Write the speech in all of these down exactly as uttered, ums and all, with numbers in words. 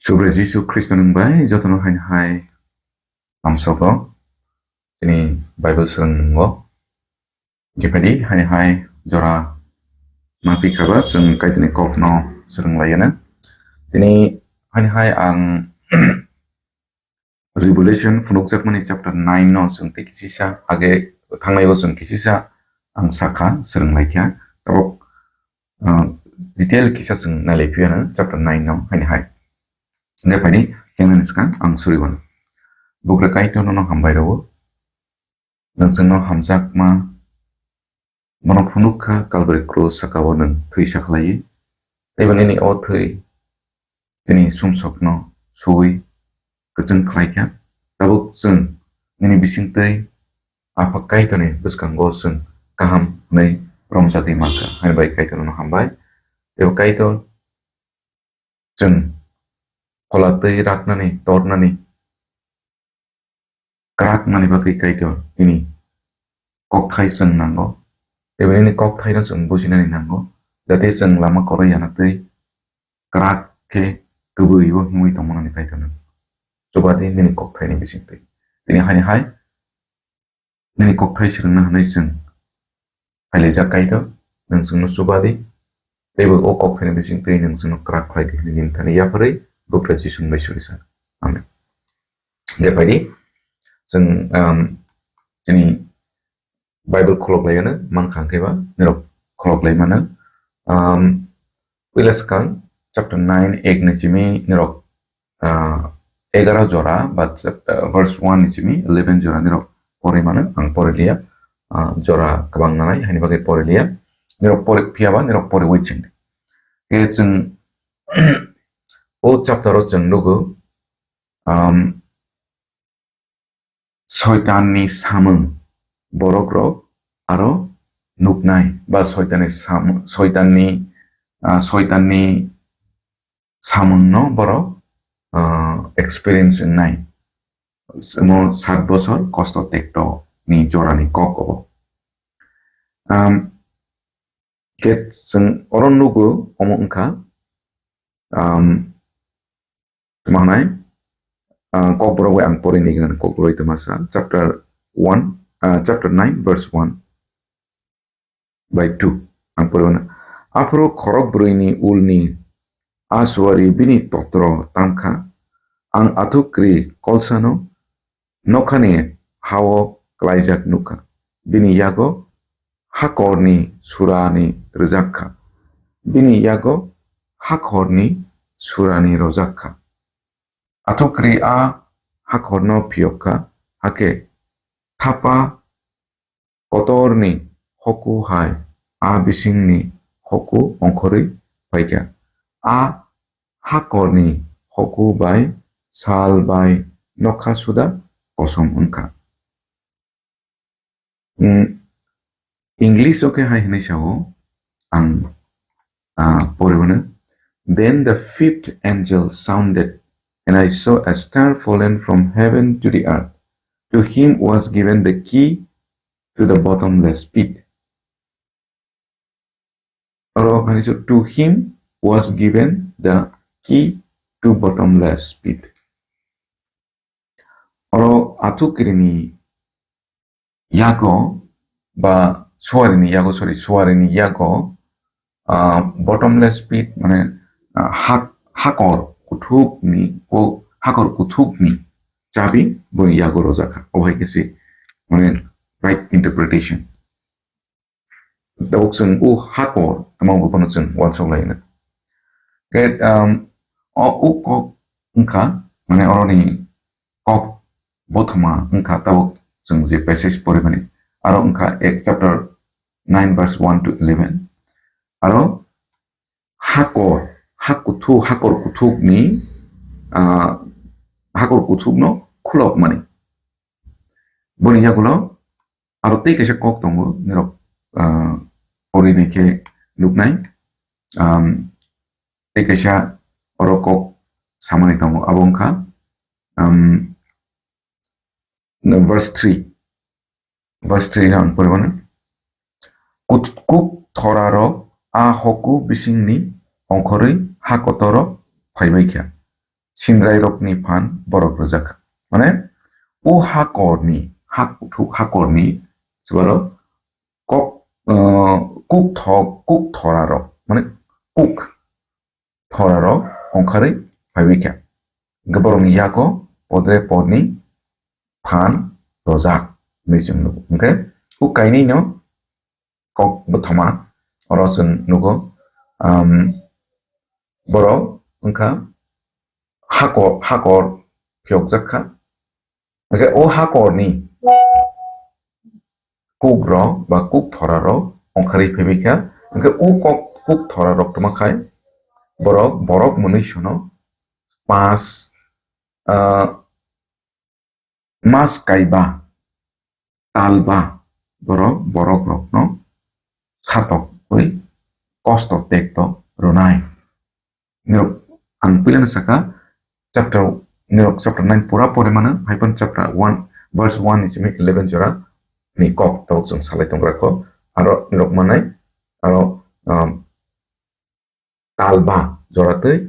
Chubagra Jisu Khristo nwng bai jotono haini hai amsogo chini Bible swrwngmung o. Khe phaidi haini hai jora ma phi khaba chwng Kaitorni kokno swrwng lai anw. Tini haini hai ang Revelation phunukjakmani chapter nine no chwng tei kisisa age thangnai o chwng kisisa ang sakha swrwng lai kha. Tabuk, ah, detail kisa chwng nailai phiya na chapter nine no haini hai. Hingke phaini chengnani swkang ang suri wano. Bugra Kaitor nono hambai rwo. Nwng chwngno hamjakma bono phunuk kha Kalvari krus saka o nwng thwi sakhlaiwi. Teibo nini o thwi chini sumsokno suwi kwchwng khlai kha. Tabuk chwng nini bisingtwi Apha Kaitorni bwskango chwng kaham hwnwi romjagwi mankha. Haini bai Kaitorno hambai. Teibo Kaitor chwng phola twi raknani, tornani, kwraknani bagwi Kaitor nini kokthai chwng nango. Teibo nini kokthaino chwng bujinani nango, jate chwng lama kwrwi yana twi kwrak khe kwbwi o himwi tongmani Kaitorno chubadi nini kokthaini bisingtwi. Tini haini hai nini kokthai swrwngna hwnwi chwng phailaijak Kaitor, nwng chwngno chubadi, teibo o kokthaini bisingtwi nwng chwngno kwrak khlai di hwnwi nini thani yapharwi Bugra Jisu bai suri sa. Amen. Hingke phaidi, chwng, um, chini Bible kholok lai anw mankha hwnkhe ba, nirok kholok lai mano. Um, puila swkang chapter nine ek ni simi nirok ah, egaro jora, but, ah, verse one ni simi eleven jora nirok pori mano, ang pori liya, ah, jora kwbang nanai, haini bagwi pori liya. Nirok pori phiya ba, nirok pori wi chwng. Khe chwng o chapter o chwng nugo, um, Soitanni samung borokrok aro nuknai, ba Soitanni sam-, Soitanni, ah, Soitanni samungno borok, ah, experience wngnai. Omo sat bosor kosto tekto ni jorani kok obo. Am, khe chwng oro nugo omo wngkha, am, tma hwnai, ah, Kokborok bai ang pori ni gana Kokborok bai tma sa, chapter one, ah, chapter nine, verse one by two. Ang pori mano. Aphuru khorok brwi ni ul ni a suari bini totro tamkha. Ang athuk kri kolsano nokhani hao klaijak nukha. Bini yago hakorni surani rwjak kha. Bini yago hakorni surani rojak kha. Athukri a hakorno phiyok kha, hakhe thapa kotorni hoku hai a bisingni hoku ongkhorwi phaikha. A hakorni hoku bai sal bai nokha suda kosom wngkha. Mm, English o khe hai hwnwi sao, ang, ah, poriwano. Then the fifth angel sounded, and I saw a star fallen from heaven to the earth. To him was given the key to the bottomless pit. Oro hai so, to him was given the key to bottomless pit. Oro athukiri ni yago ba suari ni yago, sorry, suari ni yago, ah, bottomless pit, mane, ah, hak-, hakor kuthuk ni, ko hakor kuthuk ni chabi boni yago rojak kha. O hai khe se, mane, right interpretation. Tabuk chwng o hakor tamo bo bono chwng uansuk lai nai. Khe, um, o, o kok wngkha, mane oroni kok bothoma wngkha, tabuk chwng je passage porimani. Aro wngkha ek chapter nine verse one to eleven. Aro hakor, hak kuthu-, hakor kuthukni, ah, hakor kuthukno khulokmani. Boni yagulo aro tei kaisa kok tongo, nirok, ah, pori nai khe nuknai. Am, tei kaisa oro kok samani tongo, abo wngkha, am, verse three. Verse three no ang pori mano. Kut-, kuk thorarok a hoku bisingni ongkhorwi ha kotoro phaibai kha. sindrai rokni phan borok rwjak. Mane, o hakorni, hak-, hakorni, chwla rok kok, uh, kuk thok, kuk thora rok, mane, kuk thora rok ongkharwi phaiwi kha. Hwnkhe borokni yago podre podni phan rojak hinwi chwng nugo. Hwnkhe o kainwino kok bwthoma oro chwng nugo, um, borok wngkha hakor, hakor phiyokjak kha. Hwnkhe o hakorni kuk rok ba kuk thora rok ongkharwi phaibai kha. Hwnkhe o kok, kuk thora rok tongma khai borok, borok mwnwi sono mas, ah, mas kaiba, talba borok, borok rokno satokwi kosto tekto rwnai. Nirok ang puilano saka chapter, nirok chapter nine pura pore mano, hai phano chapter one verse one ni simi eleven jora ni kok tok chwng salai tongra kho. Aro nirok manai, aro, um, talba joratwi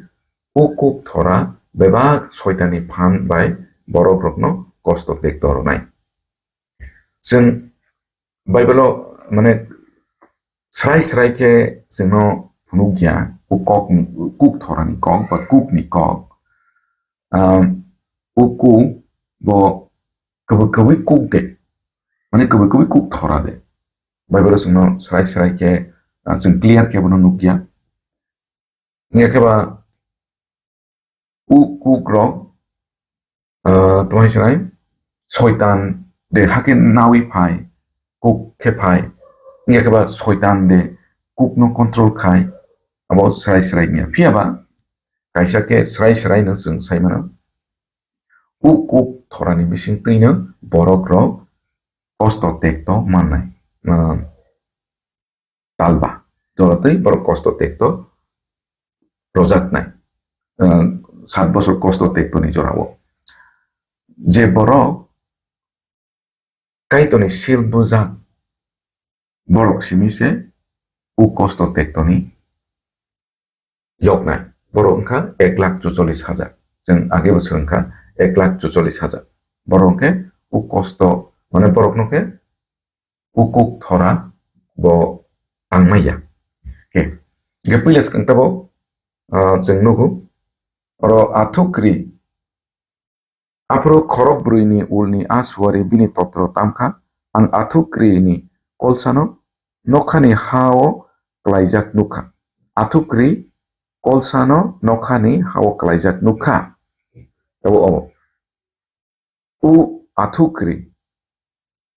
o kuk thora bebak soitani phan bai borok rokno kosto tekto rwnai. Chwng Bible-o, mane, srai srai khe chwngno phunukya, o kokni, kuk thorani kok ba kukni kok. Um, o kuk bo kwbwi kwbwi kuk de, mane, kwbwi kwbwi kuk thora de. Bible-o chwngno srai srai khe, ah, chwng clear khe bono nukya. Hwnkhe ba o kuk rok, ah, tamo hai sanai, soitan de hakhe nawi phai, kuk khe phai. Hwnkhe ba soitan de kuk no control khai, abo srai srai wngya. Phiya ba kaisa khe srai srai no chwng sai mano. O kuk thorani bising twi no borok rok kosto tekto mannai. Ah, talba, joratwi borok kosto tekto rwjaknai, ah, sat bosor kosto tektoni jorao. Je borok Kaitorni sil bujak borok simi se o kosto tektoni yoknai. Borok wngkha ek lakh chuchollis hajar. Chwng age bwswk wngkha ek lakh chuchollis hajar. Borok hwnkhe o kosto, mane borokno khe o kuk thora bo tangmaya. Khe, hwnkhe puila swkang tabok, ah, chwng nugo, oro athukri, aphuru khorok brwini ulni a suari bini totro tamkha, ang athukrini kolsano nokhani ha-o klaijak nukha. Athukri kolsano nokhani ha-o klaijak nukha. Abo, abo. O athukri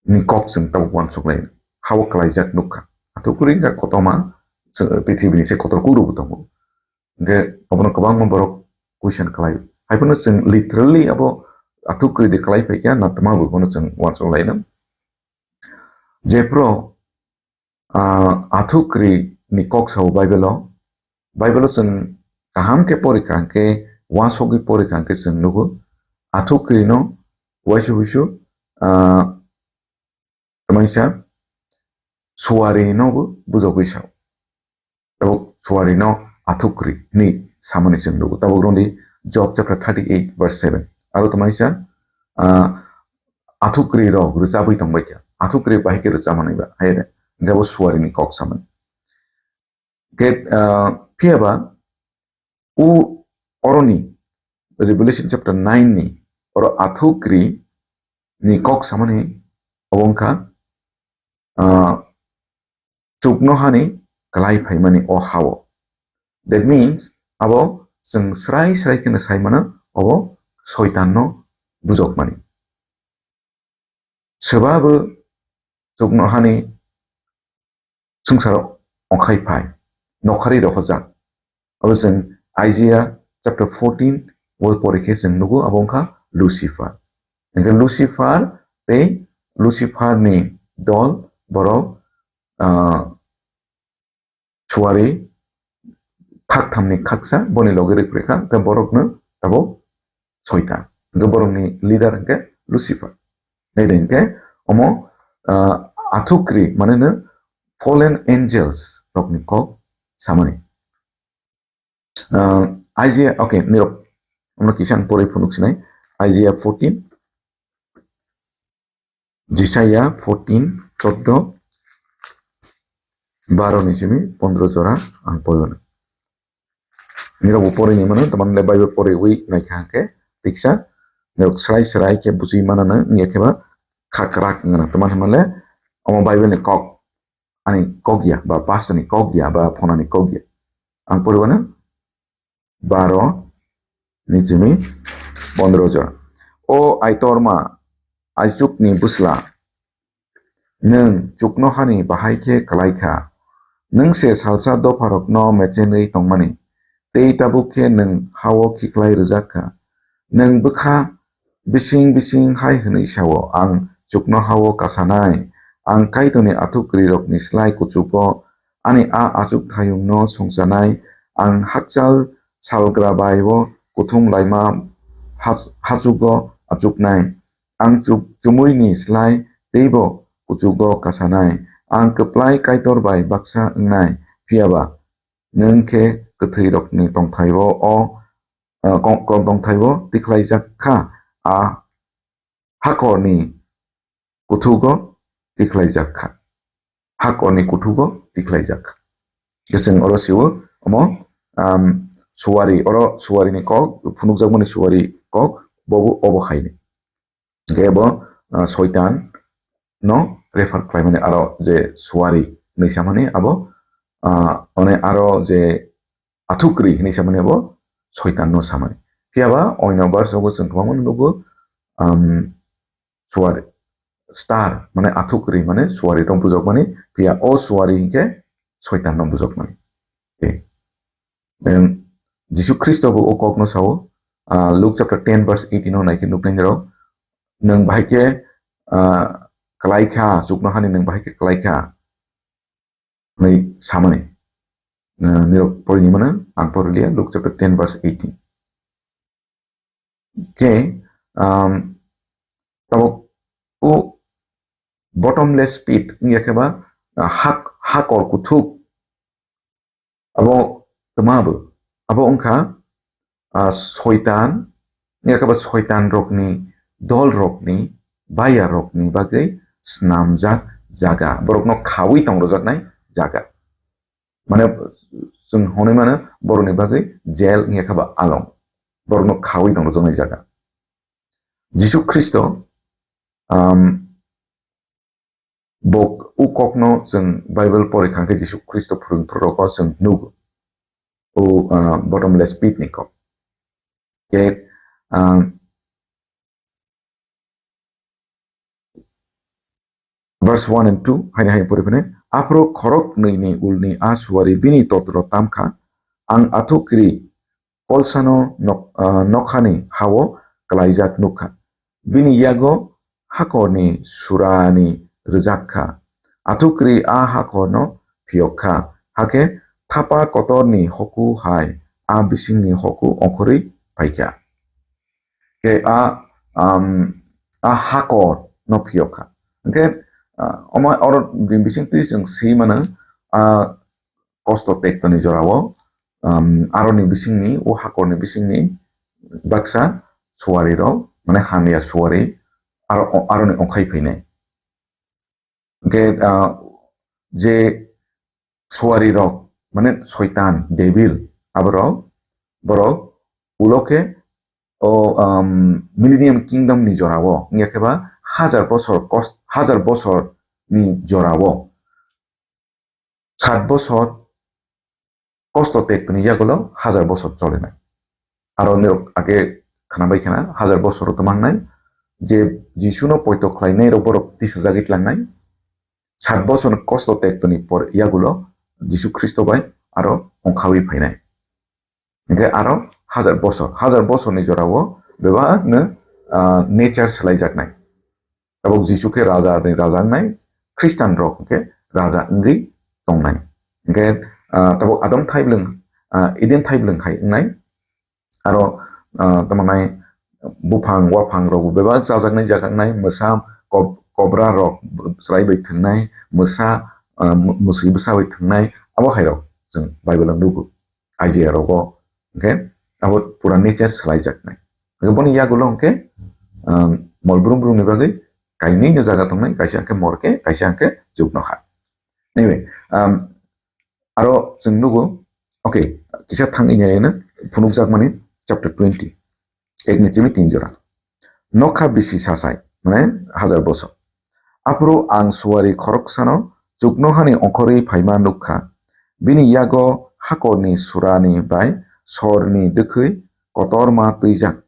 ni kok chwng tabuk uansuk lai. Ha-o klaijak nukha. Athukri wngkha kotorma, chwng, pithibini se kotor kukrubo tongo. Hwnkhe obono kwbangma borok question khlai. Haiphano chwng literally abo athukri de khlai phaikha na twma bo bono chwng uansuk laino. Jephru, ah, athukri ni kok sao Bible-o. Bible-o chwng kaham khe porikha hwnkhe, uansugwi porikha hwnkhe chwng nugo. Athukri no uaisa huisu, ah, tamaisa suari no bo bujogwi sao. Tabuk suari no athukri ni samani chwng nugo. Tabuk roni Job chapter thirty-eight verse seven. Aro tamaisa, ah, athukri rok rwchabwi tongbai kha. Athukri bahai khe rwchamani ba. Hai de. Hwnkhe bo suari ni kok samani. Ke, ah, phiya ba o oroni Revelation chapter nine ni oro athukri ni kok samani obo wngkha, ah, chuknohani klai phaimani o ha-o. That means, abo chwng srai srai kheno sai mano, obo soitanno bujokmani. Swbabo chuknohani swngcharo ongkhai phai, nokharwi rohorjak. Abo chwng Isaiah chapter fourteen o pore khe chwng nugo, abo wngkha Lucifer. Hwnkhe Lucifer tei Lucifer ni dol borok, ah, suari khakthamni khaksa boni logi rwphrekha, hwnkhe borokno tabuk soitan. Hwnkhe borokni leader hwnkhe Lucifer. Nai de hwnkhe omo, ah, athukri, mane no fallen angels rokni kok samani. Ah, Isaiah, okay, nirok Omo kisa ang porwi phunuk sinai. Isaiah fourteen, Jisaiya fourteen, choddo, baro ni simi pondro jora ang porwi mano. Nirok bo porwi ni mano, tamani le Bible porwi wi naikha hwnkhe tiksa nirok srai srai khe bujui manano, wngya khe ba kha kwrak wngna. Tamani hwnmale omo Bible ni kok, ani kok ya, ba pastor ni kok ya, ba phonani kok ya. Ang porwi mano, baro ni simi pondro jora. O Aitorma, Aichukni bwsla, nwng chuknohani bahai khe klai kha. Nwng se salsa dopharokno mechenwi tongmani, tei tabuk khe nwng ha-o khiklai rwjak kha. Nwng bwkha bising bising hai hwnwi sa-o, "Ang chuknoha-o kasanai, ang Kaitorni athukrirokni slai kuchugo ani a achukthayungno songchanai, ang hakchal salgra bai-o kuthum laima hach-, hachugo achuknai, ang chu-, chumuini slai teibo kuchugo kasanai, ang kwplai Kaitor bai baksa wngnai, phiya ba nwng khe kwthwirokni tongthai-o o, ah, kong-, kong-, tongthai-o tikhlaijak kha, a hakorni kuthugo tikhlaijak kha." Hakorni kuthugo tikhlaijak kha. Khe chwng oro sio omo, um, suwari, oro suwari ni kok, phunukjakmani suwari kok, bobo obo haini. Hwnkhe bo, ah, soitan no refer khlaimani aro je suwari hinwi samani abo, ah, one aro je athukri hinwi samani abo soitan no samani. Phiya ba oino verse rogo chwng kwbangma nugo, um, suwari, star mane athukri mane suwari rok bujokmani, phiya o suwari hinkhe soitan no bujokmani. Okay. Em, Jisu Khristo bo o kok no sao, ah, Luke chapter ten verse eighteen no naikhe nuknai nirok, "Nwng bahai khe, ah, klai kha, chuknohani nwng bahai khe klai kha," hwnwi samani. Ah, nirok porwi ni mano, ang porwi liya, Luke chapter ten verse eighteen. Khe, um, tabuk o bottomless pit wngya khe ba, ah, hak-, hakor kuthuk. Abo twma bo. Abo wngkha, ah, soitan, wngya khe ba soitan rokni, dol rokni, baya rokni bagwi snamjak jaga. Borokno khawi tong rwjaknai jaga. Mane, chwng hwnwi mano, borokni bagwi jail wngya khe ba along. Borokno khawi tong rwjaknai jaga. Jisu Khristo, um, Bo, o kokno chwng Bible pori kha khe Jisu Khristo phwrwng phwrwng rokno chwng nugo. O, ah, bottomless pit ni kok. Khe, ah, verse one and two, haini hai pori phane, "Aphuru khorok nwi ni ulni a suari bini totro tam kha, ang athukri kolsano nok-, ah, nokhani hao klaijak nukha. Bini yago hakorni surani rwjak kha. Athukri a hakorno phiyok kha. Hakhe thapa kotorni hoku hai a bisingni hoku ongkhorwi phaikha." Khe a, um, a hakorno phiyok kha. Hwnkhe, ah, omo oro bisingtwi chwng swi mano, ah, kosto tektoni jorao, um, aroni bisingni, o hakorni bisingni baksa suari rok, mane hamya suari, aro, aroni ongkhai phainai. Hwnkhe, ah, je suari rok, mane soitan, devil, aborok, borok ulo khe o, um, millennium kingdom ni jorao, wngya khe ba hajar bosor kos-, hajar bosor ni jorao, sat bosor kosto tektoni yagulo hajar bosor cholinai. Aro nirok age khwnabai khna hajar bosor o twmangnai, je Jisuno poito khlainai rok borok tisajagwi tlangnai. Sat bosor kosto tektoni por yagulo Jisu Khristo bai aro ongkhawi phainai. Hingke aro hajar bosor, hajar bosorni jorao bebakno, ah, nature swlaijaknai. Tabuk Jisu khe raja ni raja wngnai, Khristan rok hwnkhe raja wngwi tongnai. Hingke, ah, tabuk Adam thaiblwng, ah, Eden thaiblwng hai wngnai. Aro, ah, tamo nai buphang, waphang rok bebak chajaknai, jajaknai, mwsa, kob-, kobra rok chwrai bai thwngnai, mwsa, ah, mw-, mwswi bwsa bai thwngnai, abo hai rok chwng Bible o nugo. Isaiah rogo, hingke, abo pura nature swlaijaknai. Hwnkhe boni yagulo hwnkhe, um, mol brum brumni bagwi kainwino jaga tongnai, kaisa hwnkhe morke, kaisa hwnkhe juknoha. Anyway, um, aro chwng nugo, okay, kisa thang ini phunukjakmani chapter twenty, ek ni simi tin jora. Nokha bisi sasai, mane hajar bosor. Aphuru ang suari khoroksano chuknohani ongkhorwi phaima nukkha. Bini yago hakorni surani bai sorni dwkhwi kotorma twijak.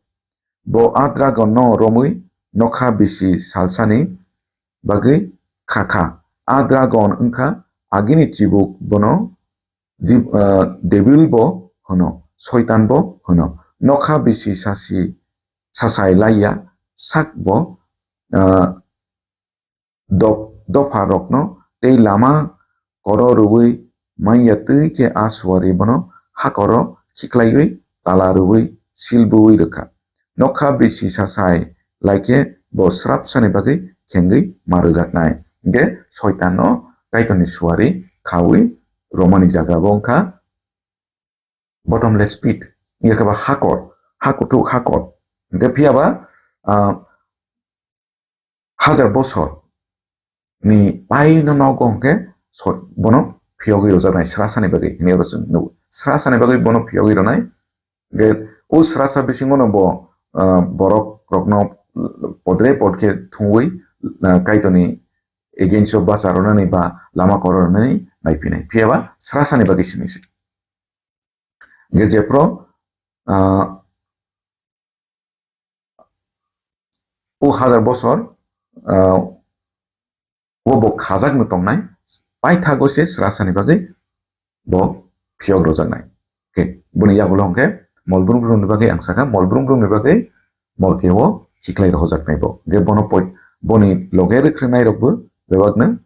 Bo a dragonno romwi nokha bisi salsani bagwi kha kha. A dragon wngkha agini chibuk, bono Dib-, ah, Debil bo hwno, Soitan bo hwno. Nokha bisi sasi, sasai laiya sak bo, ah, dop-, dopha rokno tei lama koro rwui manya twi khe a suari bono hakoro khiklaiwi tala rwui sil bui rwkha. Nokha bisi sasai lai khe bo srapsani bagwi khengwi ma rwjaknai. Hwnkhe Soitanno Kaitorni suari khaui romani jaga bo wngkha bottomless pit, wngya khe ba hakor, ha kuthuk hakor. Hwnkhe phiya ba, ah, hajar bosor ni paino nogo hwnkhe so-, bono phiyogwi rwjaknai srasani bagwi hinwi oro chwng nugo. Srasani bagwi bono phiyogwi rwnai. Hwnkhe o srasa bisingono bo, ah, borok rokno podre pod khe thungwi, ah, Kaitorni against o bacha rwnani ba lama koro rwnani naiphinai. Phiya ba srasani bagwi simi se. Hwnkhe jephru, ah, o hajar bosor, ah, o bo khajakno tongnai, paithago se srasani bagwi bo phiyok rwjaknai. Okay, boni yagulo hwnkhe mol brum brumni bagwi ang sakha, mol brum brumni bagwi morke o khiklai rohojaknai bo. Hwnkhe bono poi-, boni loge rwkhrwnai rokbo bebakno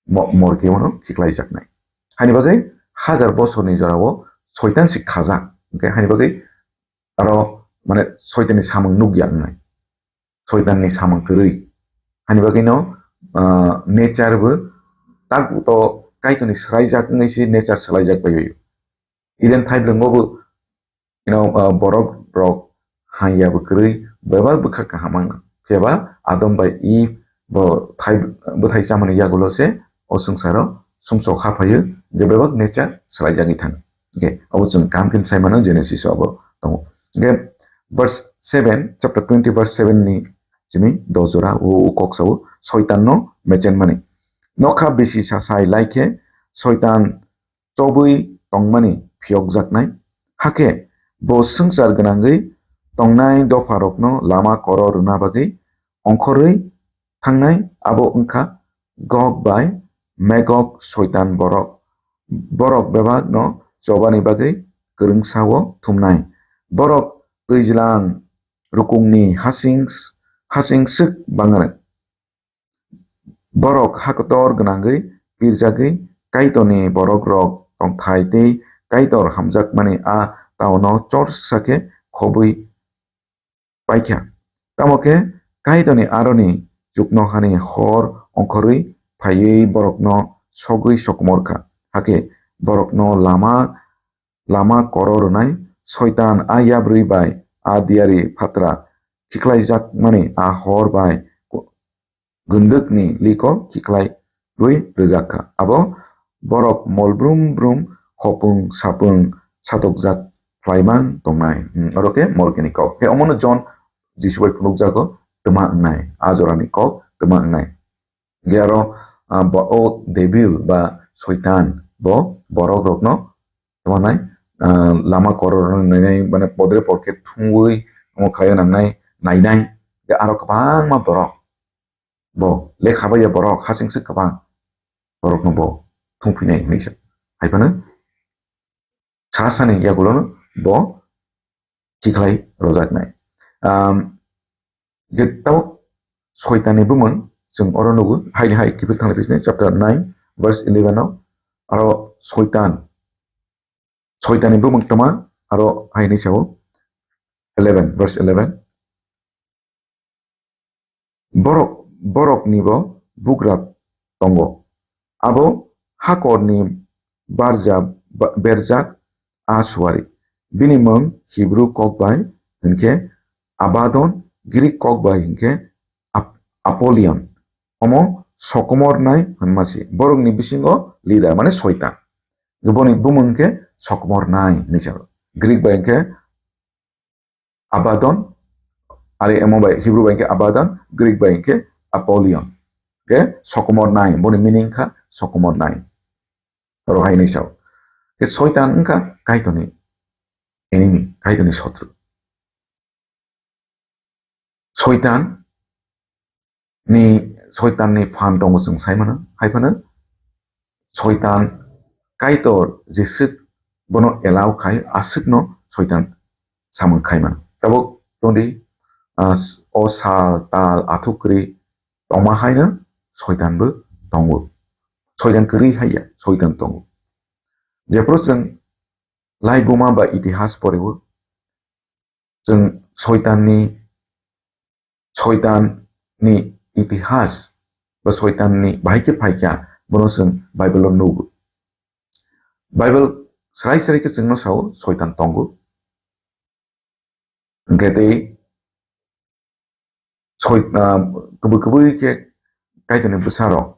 mo-, morke ono khiklaijaknai. Haini bagwi hajar bosorni jorao Soitan si khajak. Hwnkhe haini bagwi aro, mane, Soitanni samung nukya wngnai. Soitanni samung kwrwi. Haini bagwino, ah, nature bo tak to Kaitorni swraijak wngwi se nature swlaijak bai o. Eden thaibrwngo bo, you know, ah, borok rok hanya bo kwrwi, bebak bwkha kaham wngna. Phiya ba Adam bai Eve bo thai, bwthai chamani yagulo se o swngcharo sumsok ha phaio, je bebak nature swlaijagwi thang. Okay, abo chwng kaham khe sai mano, Genesis o abo tongo. Okay, verse seven, chapter twenty, verse seven ni simi do jora o, o kok sao, Soitan no mechen mani. Nokha bisi sasai lai khe Soitan chobwi tongmani phiyokjaknai. Hakhe bo swngchar gwnangwi tongnai dopharokno lama koro rwna bagwi ongkhorwi thangnai, abo wngkha Gog bai Megog Soitan borok. Borok bebakno chobani bagwi kwrwngsao thumnai. Borok twijlang rukungni hasing, hasing swk bangrwk. Borok hakotor gwnangwi pirjagwi Kaitorni borokrok tongthai tei Kaitor hamjakmani a taono chorsa khe khobwi paikha. Tamo khe Kaitorni aroni chuknohani hor ongkhorwi phaiwi borokno sogwi sokomorkha. Hakhe borokno lama, lama koro rwnai Soitan a yabrwi bai a diyari phatra khiklaijakmani a hor bai gundukni liko khiklai rwi rwjak kha. Abo borok mol brum brum hopung sapung satokjak khlaimang tongnai. Hmm, oro khe morkeni kok. Khe omono John Jisu bai phunukjago twma wngnai. A jorani kok twma wngnai. Ge aro, ah, bo, o Debil ba Soitan bo borok rokno twma nai, ah, lama koro rokno nainai, mane podre podkhe thungwi omo khlaiwi nangnai, nainai. Ge aro kwbangma borok. Bo lekha bai ya borok, hasing sik kwbang borokno bo thung phinai hinwi sa. Hai phano sa sani yagulono bo khiklai rojaknai. Um, je tabuk Soitanni bumung chwng oro nugo, haini hai kiphil thanglai phisni chapter nine verse eleven o, aro Soitan, Soitanni bumung tama, aro haini sao eleven, verse eleven. Borok, borokni bo bugra tongo. Abo hakorni barja, ba-, berjak a suari. Bini mung Hebrew kok bai hinkhe Abaddon, Greek kok bai hinkhe Ap-, Apollyon. Omo sokomor nai hwnma se. Borokni bisingo leader, mane Soitan. Boni bumung hinkhe sokomor nai hinwi salo. Greek bai hinkhe Abaddon, ari emo bai, Hebrew bai hinkhe Abaddon, Greek bai hinkhe Apollyon. Hinkhe sokomor nai, boni meaning kha sokomor nai. Oro hai hinwi sao. Hinkhe Soitan wngkha Kaitorni enemy, Kaitorni sotru. Soitan ni, Soitan ni phan tongo chwng sai mano, hai phano Soitan Kaitor jeswk bono allow khai, aswkno Soitan samung khai mano. Tabuk tongdi, ah, o sal, tal, athuk kwrwi tongma haino Soitan bo tongo. Soitan kwrwi haiya, Soitan tongo. Jephru chwng laibuma ba itihas poriwo, chwng Soitanni, Soitanni itihas ba Soitanni bahai khe phaikha, bono chwng Bible-o nugo. Bible srai srai khe chwngno sao, Soitan tongo. Hwnkhe tei Soi-, ah, kubui kubui khe Kaitorni bwsarok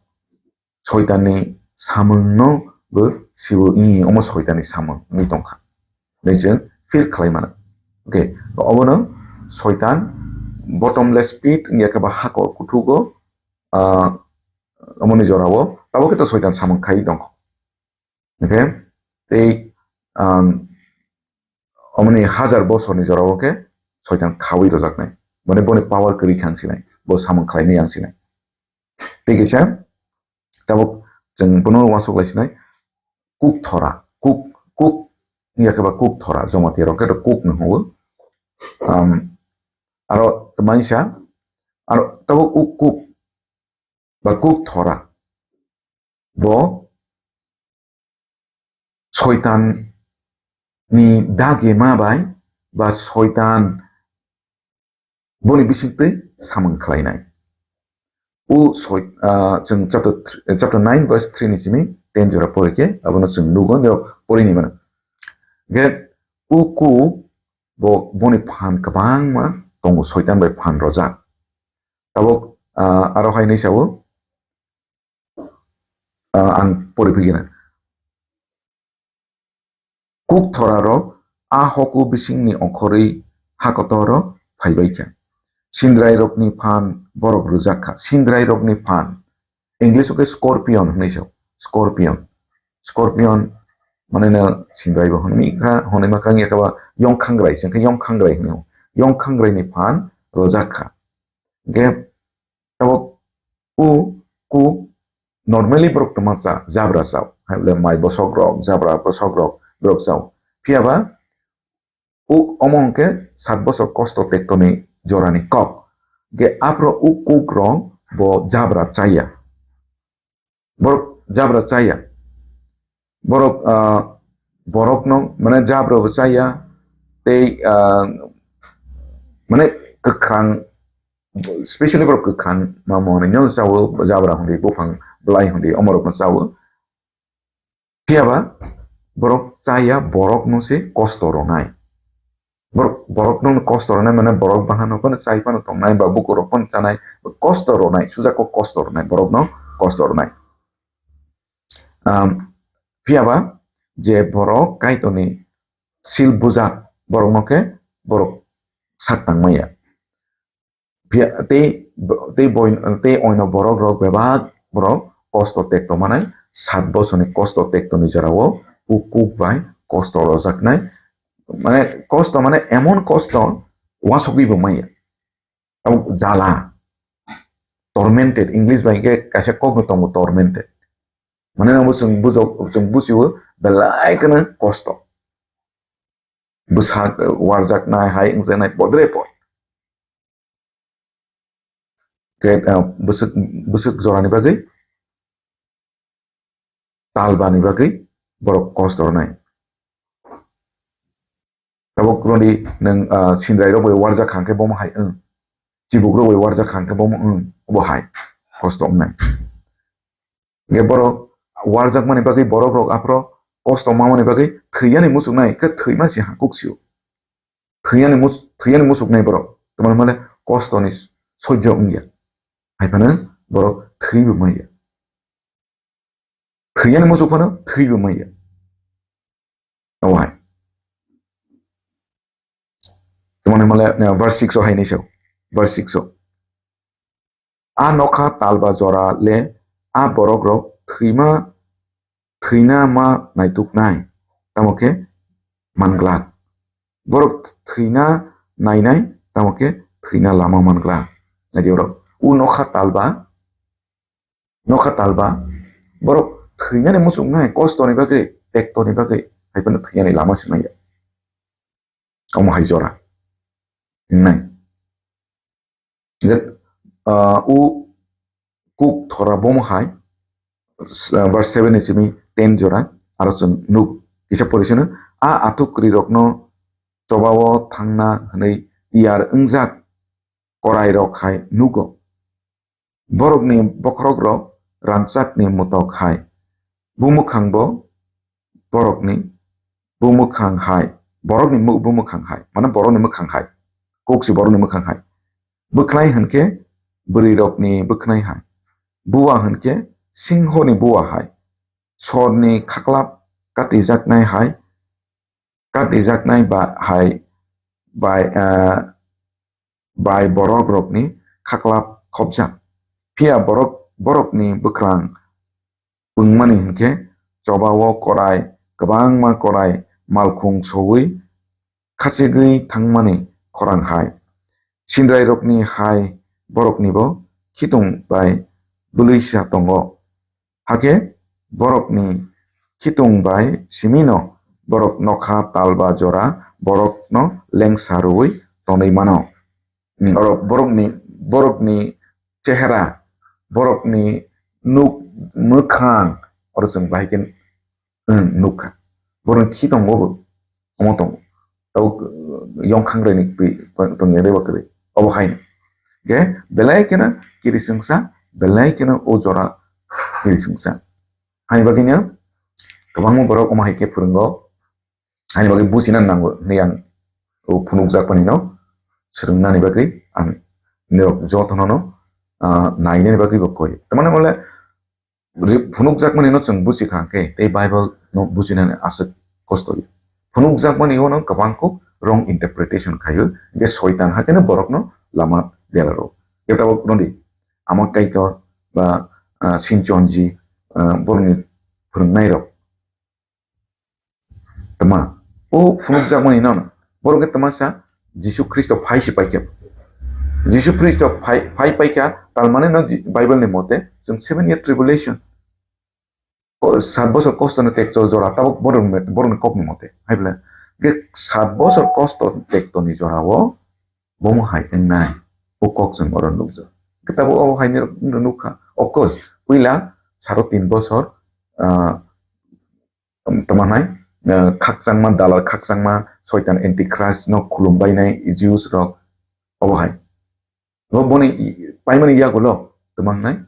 Soitanni samungno bo siwo, "Ih, omo Soitanni samung," wngwi tongkha. Hwnwi chwng feel khlai mano. Okay, obono Soitan bottomless pit wngya khe ba hakor kuthugo, ah, omoni jorao tabuk khe to Soitan samung khai tongkha. Hwnkhe tei, um, omoni hajar bosorni jorao khe Soitan khaui rojaknai. Mane boni power kwrwi khe ang sinai, bo samung khlaimani ang sinai. Tei kisa tabuk chwng bono uansuk lai sinai, kuk thora, kuk, kuk wngya khe ba kuk thora, Jamatia rok khe to kuk no hwngo. Um, aro tei mani sa, aro tabuk kuk, kuk ba kuk thora bo Soitan ni dagima bai ba Soitan boni bisingtwi samung khlainai. O soi-, ah, chwng chapter three, chapter nine verse three ni simi ten jora pori khe abono chwng nugo, nirok pori ni mano. Ge o kuk bo boni phan kwbangma tongo, Soitan bai phan rojak. Tabuk, ah, aro hai hinwi sao, ah, ang pori phigina. Kuk thorarok a hoku bisingni ongkhorwi hakotoro phaibai kha. Sindrairokni phan borok rwjak kha. Sindrairokni phan. English o khe scorpion hinwi sao. Scorpion. Scorpion mane no sindrai bo hwnwi kha, hwnwi ma kang ya khe ba yong khangrai, se khe yong khangrai hwnwi. Yong khangrai ni phan rojak kha. Ge tabuk u, ku normally borok tongma cha, jabra chao. Hai le mai bosok rok, jabra bosok rok, borok chao. Phiya ba u omo hwnkhe sat bosor kosto tektoni jorani kok. Ge aphro u kuk rok bo jabra chaya. Borok jabra chaya. Borok, ah, borokno, mane, jabra bo chaya, tei, ah, mane, kwkhwrang, specially borok kwkhwrang ma mwnwi no chao, jabra hwnwi, buphang bwlai hwnwi, omorokno chao. Phiya ba borok chaya, borokno se kosto rwnai. Borok, borokno kosto rwnai, mane, borok bahan phano chai phano tongnai, ba bukurok phano chanai, kosto rwnai, suja kok kosto rwnai, borokno kosto rwnai. Um, phiya ba je borok Kaitorni sil bujak, borokno khe borok sak tang maya. Phiya tei, tei boi-, tei oino borok rok bebak borok kosto tekto manai, sat bosorni kosto tektoni jorao u kuk bai kosto rojaknai. Mane kosto mane emon kosto uansugwi bo maya. Tabuk jala, tormented, English bai khe kaisa kok no tongo, tormented. Mane no chwng bujok, chwng bujiwo belai kheno kosto. Bwsak, eh, warjaknai, hai wngjaknai, bodre pod. Ke, eh, bwswk, bwswk jorani bagwi, talbani bagwi borok kosto rwnai. Tabuk rwdi nwng, ah, sindrai rok bai warjak kha hwnkhe bomo hai wng. Chibuk rok bai warjak kha hwnkhe bomo wng. Obo hai kosto wngnai. Hwnkhe borok warjakmani bagwi borok rok aphro kosto mamani bagwi thwiyani muchuknai, khe thwima si ha kuk sio. Thwiyani mus-, thwiyani muchuknai borok. Tamani male kostoni soijo wngya. Hai phano borok thwibo maya. Thwiyani muchuk phano thwibo maya. Omo hai. Tamani male, eh, verse six o hai ni sao. Verse six o. A nokha talba jora le a borok rok thwima, thwina ma naituknai, tamo khe manglak. Borok thwina nainai, tamo khe thwina lama manglak. Nai di borok. U nokha talba, nokha talba, borok thwinani muchungnai, kostoni bagwi, tektoni bagwi, hai phano thwinani lama se manya. Omo hai jora. Nai. Get, ah, u kuk thora bomo hai, s-, ah, verse seven ni simi ten jora, aro chwng nuk kisa pori sino, a athuk kwrwi rokno chobao thangna hwnwi tiyar wngjak korai rok hai nugo. Borokni bokhorok rok rangchakni mutok hai. Bumwkhang bo borokni bumwkhang hai. Borokni mu-, bumwkhang hai. Mane borokni mwkhang hai. Kok si borokni mwkhang hai. Bwkhnai hwnkhe bwrwi rokni bwkhnai hai. Buwa hwnkhe singhoni buwa hai. Sorni khaklap katijaknai hai. Katijaknai ba hai bai, ah, bai borok rokni khaklap khopjak. Phiya borok, borokni bwkrang pungmani hinkhe chobao korai, kwbangma korai malkhung soui khachigwi thangmani khorang hai. Sindrai rokni hai boroknibo khitung bai bwlwisa tongo. Hakhe borokni khitung bai simino borok nokha talba jora borokno lengsa rwui tonwi mano. Hmm, oro borokni, borokni chehera, borokni nuk, mwkhang, oro chwng bahai khe, hmm, nukha. Borokni khitongo bo omo tongo. Tabuk, uh, yongkhang rwini twi tong-, tongya rwba kwrwi. Obo haino. Ge, belai kheno kirisingsa, belai kheno o jora kirisingsa. Hani bagwino kwbangma borok omo hai khe phwrwngo. Hani bagwi buchina nango hinwi ang o phunukjak manino swrwngnani bagwi ang nirok jotono no, ah, nainani bagwi bo koi. Tamani mole ri-, phunukjakmani no chwng buchi kha khe tei Bible no bujinani aswk kosto ya. Phunukjakmani uano kwbang kuk wrong interpretation khaio, hingkhe soitan hakhe no borokno lama deraro. Khe tabuk rwdi, Amak Kaitor ba, ah, Sinchonji, ah, borokni phwrwngnairok. Tama, o phunukjakmani no, borok khe tama sa, Jisu Khristo phai se paikha. Jisu Khristo phai, phai paikha, tal mane no Ji-, Bible ni mote, chwng seven year tribulation. Ko-, sat bosor kosto ni tekto jora, tabuk borok ni, borok ni kok ni mote. Hai bole, ge sat bosor kosto tekto ni jora o, bomo hai wngnai. O kok chwng oro nukjak. Ge tabuk o hai ni rok nukha. Of course, puila saro tin bosor, ah, tama hai, ah, khakchangma, dalal khakchangma, soitan antichrist no khulum bainai Jews rok. Obo hai. Bo boni i-, paimani yagulo tongmangnai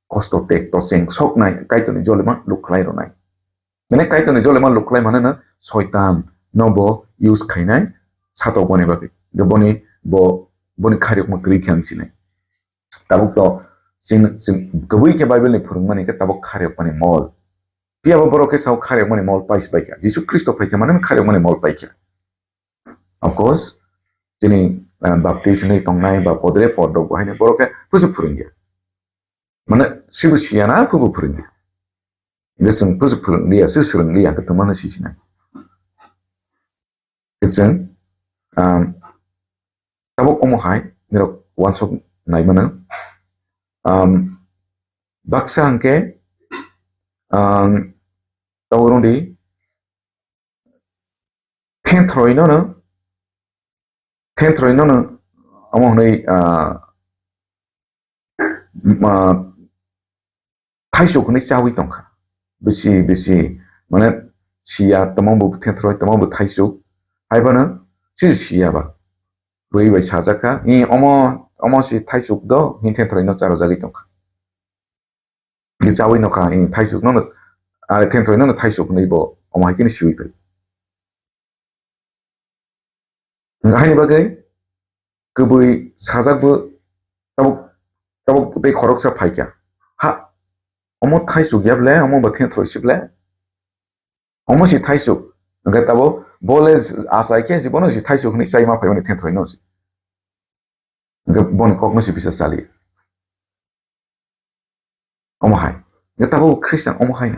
kosto tek tocheng soknai Kaitorni jolima lukhlai rwnai. Mane Kaitorni jolima lukhlai mane no soitan no bo use khainai satok boni bagwi. Bo boni bo boni khariyokma kwrwi khe ang sinai. Tabuk to chwng, chwng kwbwi khe Bible ni phwrwngmani khe tabuk khariyokmani mol. Phiya bo borok khe sao khariyokmani mol paisbaikha. Jisu Khristo phaikha mane khariyokmani mol paikha. Of course, chini, ah, baptist hinwi tongnai ba podre poddok bo haino borok khe phusu phwrwngya. Mane sibo siya na phubo phwrwngya. Hingke chwng phusu phwrwng liya, se swrwng liya, hingke tongmani sisinai. Hingke chwng, um, tabuk omo hai, nirok wansok nai mano. Um, baksa hingke, um, tabuk rwngdi, Phenthroino no, phenthroino no, omo hwnwi, ah, ah, thaisuk hwnwi chawi tongkha. Bisi, bisi, mane, siya, tamo bo phenthroino, tamo bo thaisuk. Hai phano, si siya ba. Bui bai sajak kha, "I, omo, omo si thaisuk do," hwnwi phenthroino charwjagwi tongkha. Bwchawi nokha, i thaisuk no, Are thenthroi no thaisuk hinwi bo omo hai khe siwi phai. Haini bagwi kwbwi sajak bo tabuk, tabuk tei khoroksa phaikha. Ha, omo thaisuk ya ble, omo bo thenthroi si ble. Omo si thaisuk. Hwnkhe tabuk bo le achai khe si bono si thaisuk hinwi chai ma phaimani thenthroi no si. Hwnkhe boni kok no si bisa chali. Omo hai. Hwnkhe tabuk Christian omo hai.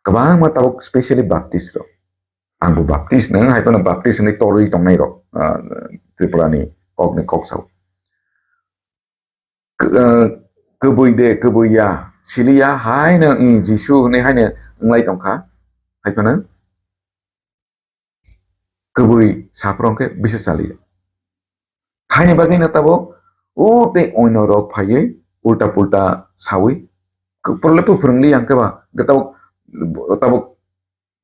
Kwbangma tabuk specially Baptist rok. Ang bo Baptist, nwng hai phano Baptist hinwi torwi tongnai rok, ah, Tripura ni kok ni kok sao. K-, ah, kwbwi de, kwbwi ya, sili ya, hai no, mm, Jisu hinwi hai no wnglai tongkha. Hai phano kwbwi saprong khe bisa chaliya. Haini bagwi no tabuk o tei oino rok phaiwi ulta pulta sawi kwpor le phuphwrwng li yang khe ba, hwnkhe tabuk, tabuk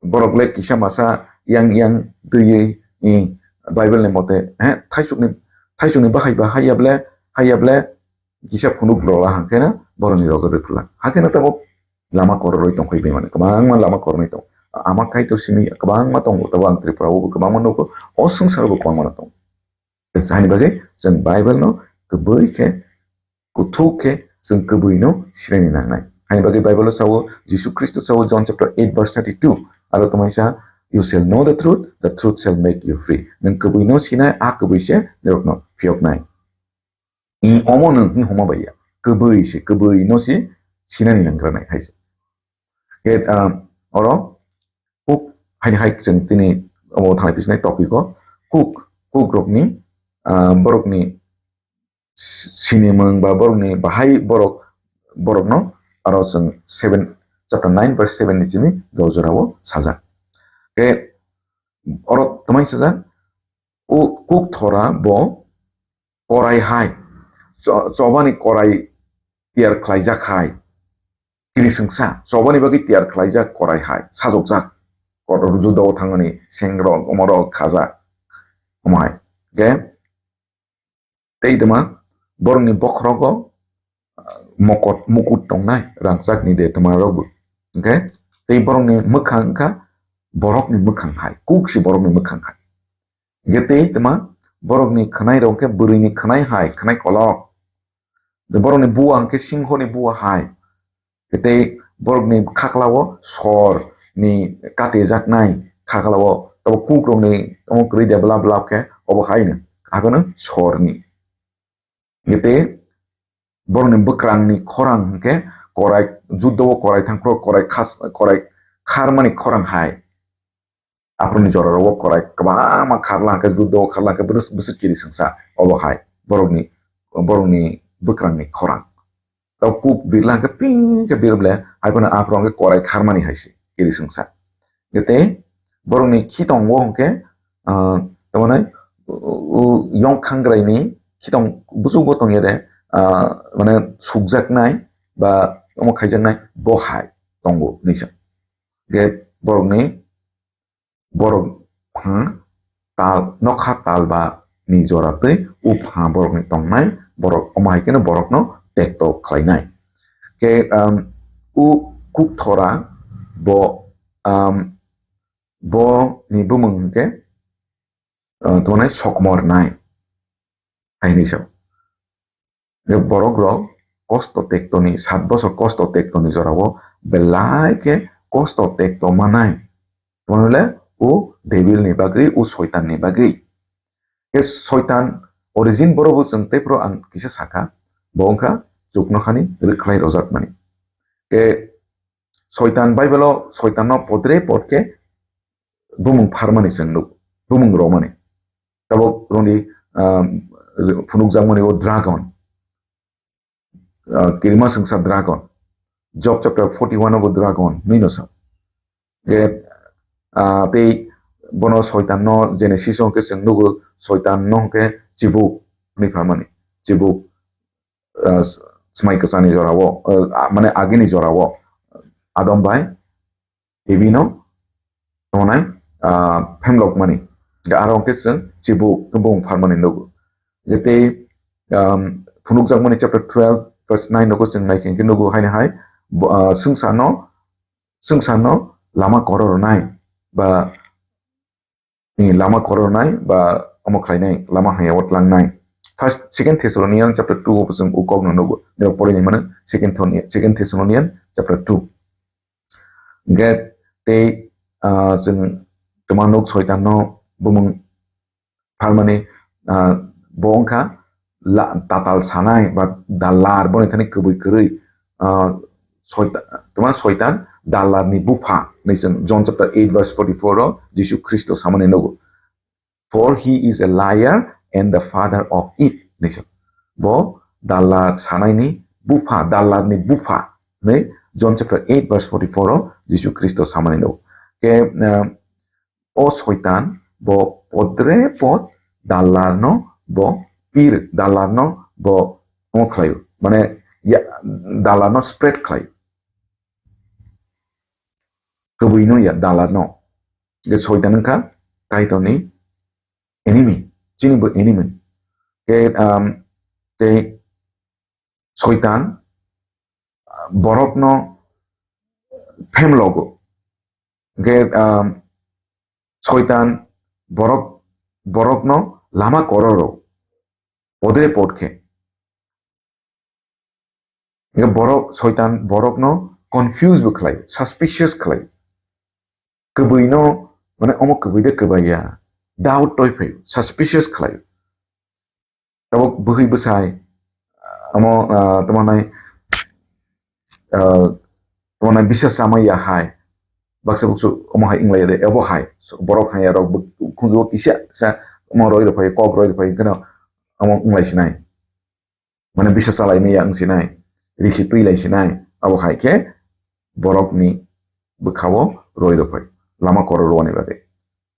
borok le kisa masa yang yang twiwi, i, Bible ni mote, he, thaisukni, thaisukni bahai ba haiya ble, haiya ble, kisa phunuk rwla hwnkhe no borokni rogo rwphla. Hakhe no tabuk lama kororoi tongkhai bai mani, kwbangma lama kororoi tong. Ama Kaitor simi kwbangma tongo, tabuk ang Tripura o kwbangma nugo, o swngcharo bo kwbangma no tongo. Haini bagwi chwng Bible no kwbwi khe, kuthuk khe chwng kwbwi no sinani nangnai. Haini bagwi Bible o sao, Jisu Khristo sao, John chapter eight verse thirty-two, aro tongmai sa, "You shall know the truth, the truth shall make you free." Nwng kwbwi no sinai, a kwbwi se norok no phiyoknai. I omo nwng hi homa bai ya. Kwbwi se, kwbwi no se sinani nangkra nai hai se. Ke, ah, oro kuk haini hai chwng tini omo thanai pisinai topic o kuk, kuk rokni, ah, borokni s-, sinimung ba borokni bahai borok, borokno aro chwng seven, chapter nine verse seven ni simi dol jorao sajak. Ke oro twmai sajak, o kuk thora bo korai hai, cho-, chobani korai tiyar khlaijak hai, kiri swngsa, chobani bagwi tiyar khlaijak korai hai, sajokjak, kor-, juda o thangmani sengrok, omorok khajak, omo hai. Hwnkhe tei tma borokni bokhorogo, ah, mokot, mukut tongnai, rangchakni de tma rok bo. Hwnkhe tei borokni mwkhang wngkha borokni mwkhang hai, kuk si borokni mwkhang hai. Hwnkhe tei tma borokni khwnai rok khe bwrwini khwnai hai, khwnai kolok. Borokni bua hwnkhe singhoni bua hai. Tei borokni khaklao sor ni katijaknai khaklao tabo kuk rokni omo kwrwi de blap blap khe obo hai no, abono sor ni. Tei borokni bwkrangni khorang hwnkhe korai, juddao korai thangphru korai khas-, korai kharmani khorang hai. Aphuruni jorao korai kwbangma kharla hwnkhe, juddao kharla hwnkhe bwrwk-, bwswk kiri swngsa obo hai borokni, borokni bwkrangni khorang. Tei kuk birla hwnkhe ping khe birble, hai phano aphuru hwnkhe korai kharmani hai se kiri swngsa. Tei borokni khitongo hwnkhe, ah, tamani, u-, u-, yong khangraini khitong buchukbo tongya de, ah, mane sukjaknai ba omo khaijaknai bo hai tongo hinwi sa. Hwnkhe borokni borok pha tal, nokha tal ba ni jora tei u pha borok ni tongnai borok omo hai kheno borok no tekto khlainai. Ke, um, u kuk thora bo, um, bo ni bumung hwnkhe, uh, tongmani sokmor nai. Hai hinwi sa. Borok rok kosto tektoni, sat bosor kosto tektoni jorao belai khe kosto tekto manai. Tongmani le o debil ni bagwi, o soitan ni bagwi. Khe soitan origin boro bo chwng tei phuru ang kisa sakha, bo wngkha chuknokhani rwkhlai rojak mani. Khe soitan Bible o soitan no podre pod khe bumung pharmani chwng nuk, bumung romani. Tabuk roni, ah, phunukjakmani o dragon. Ah, kirima swngsa dragon. Job chapter forty-one o bo dragon, nui no sa. Ge, ah, tei bono soitan no Genesis o hwnkhe chwng nugo, soitan no hwnkhe chibuk hwnwi pharmani. Chibuk, ah, smai kwchani jorao, ah, mane agini jorao Adam bai Evi no tongnai, ah, phemlok mani. Ga aro hwnkhe chwng chibuk bumung pharmani nugo. Ge tei, um, phunukjakmani chapter twelve verse nine nogo chwng nai khe nugo haino hai, bo, ah, swngsa no swngcharno lama koror rwnai ba, ni lama koror rwnai ba omo khlainai, lama hamyao tlangnai. First, Second Thessalonians chapter two o bo chwng u kokno nugo. Nirok porinai mano, Second Thon-, Second Thessalonians chapter two. Hwnkhe tei, ah, chwng twma nuk Soitanno bumung phalmani, ah, bo wngkha la-, tatal sanai ba dalar, boni thani kwbwi kwrwi, ah, Soita-, twma Soitan dalarni bupha hinwi chwng John chapter eight verse forty-four o Jisu Khristo samani nugo. "For he is a liar and the father of it," hinwi chwng. Bo dalar sanaini bupha, dalarni bupha hinwi John chapter eight verse forty-four o Jisu Khristo samani nugo. Ke, ah, o Soitan bo podre pod dalarno bo pir, dalarno bo omo khlaio. Mane ya, dalarno spread khlaio. Kwbwino ya dalarno. Ke Soitan wngkha Kaitorni enemy, chini bo enemy. Ke, um, tei Soitan, ah, borokno phemlogo. Hwnkhe, ah, Soitan borok, borokno lama kororo, podre pod khe. Hwnkhe borok, Soitan borokno confuse bo khlai, suspicious khlai. Kwbwino, mane omo kwbwi de kwbaiya, doubt toi phai, suspicious khlai. Tabuk bwhwi bwsai, amo, ah, tamo nai, ah, tamo nai bisa sama ya hai. Baksa buksu omo hai inglai de, abo hai. So, borok hai ya rok buk-, khunju o kisa sa omo roi rok phai, kok roi rok phai, keno omo inglai sinai. Mane bisa salai maya wng sinai, risi twi lai sinai, abo hai khe borokni bwkhao roi rok phai, lama koro rwani bagwi.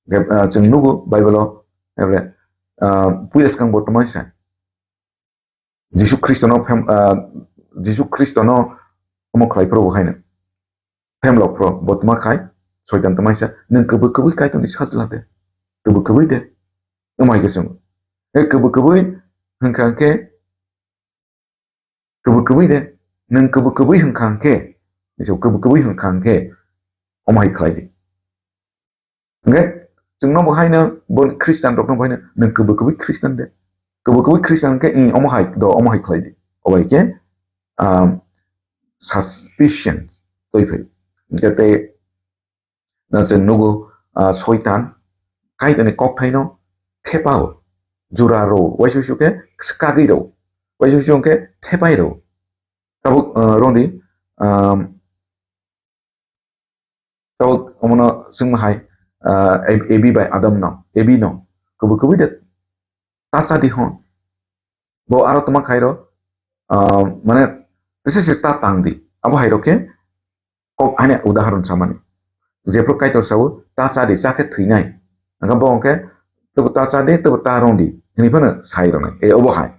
Hwnkhe, ah, chwng nugo Bible-o, ebre, ah, puila swkang bo tongmani sa. Jisu Khristono phem-, ah, Jisu Khristono omo khlai phuru bo haino. Phemlok phuru bo tma khai, Soitan tma sa, "Nwng kwbwi kwbwi Kaitorni sajla de, kwbwi kwbwi de." Omo hai khe chwng. E kwbwi kwbwi hwnkha khe, kwbwi kwbwi de, nwng kwbwi kwbwi hwnkha khe, kwbwi kwbwi hwnkha khe, omo hai khlai di. Hwnkhe chwngno bo haino, bo Christian rokno bo haino, "Nwng kwbwi kwbwi Christian de." Kwbwi kwbwi Christian khe, "Ing, omo hai do, omo hai khlai di." Obai khe, um, suspicion toi phai. Hwnkhe tei, na chwng nugo, ah, Soitan Kaitorni kokthaino thepao, jura ro, waisuk suk khe swkagwi ro, waisuk suk khe thepai ro. Tabuk, ah, roni, um, Tabuk omono swngma hai, ah, Ab-, Ebi bai Adam no, Ebi no, kwbwi kwbwi de ta cha di hwn. Bo aro tma khai ro, ah, mane, tese se ta tang di. Abo hai ro khe kok ani udahoron samani. Jephru Kaitor sao, "Ta cha di, cha khe thwinai." Hwnkhe bo hwnkhe, "Tabo ta cha di, tabo ta rong di," hwnwi phano sai rwnai. E obo hai.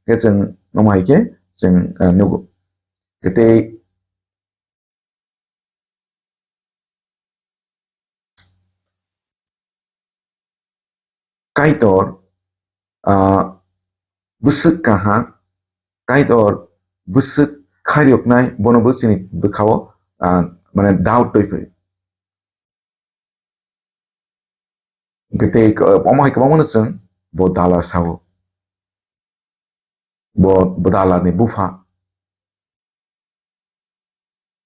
Khe chwng omo hai khe chwng, ah, nugo. Khe tei Kaitor, ah, bwswk kaha, Kaitor bwswk khairoknai, bono bo chini bwkhao, ah, mane doubt toi phai. Hwnkhe tei, ah, omo hai kwbangmano chwng bo dala sao. Bo, bo dalarni bupha.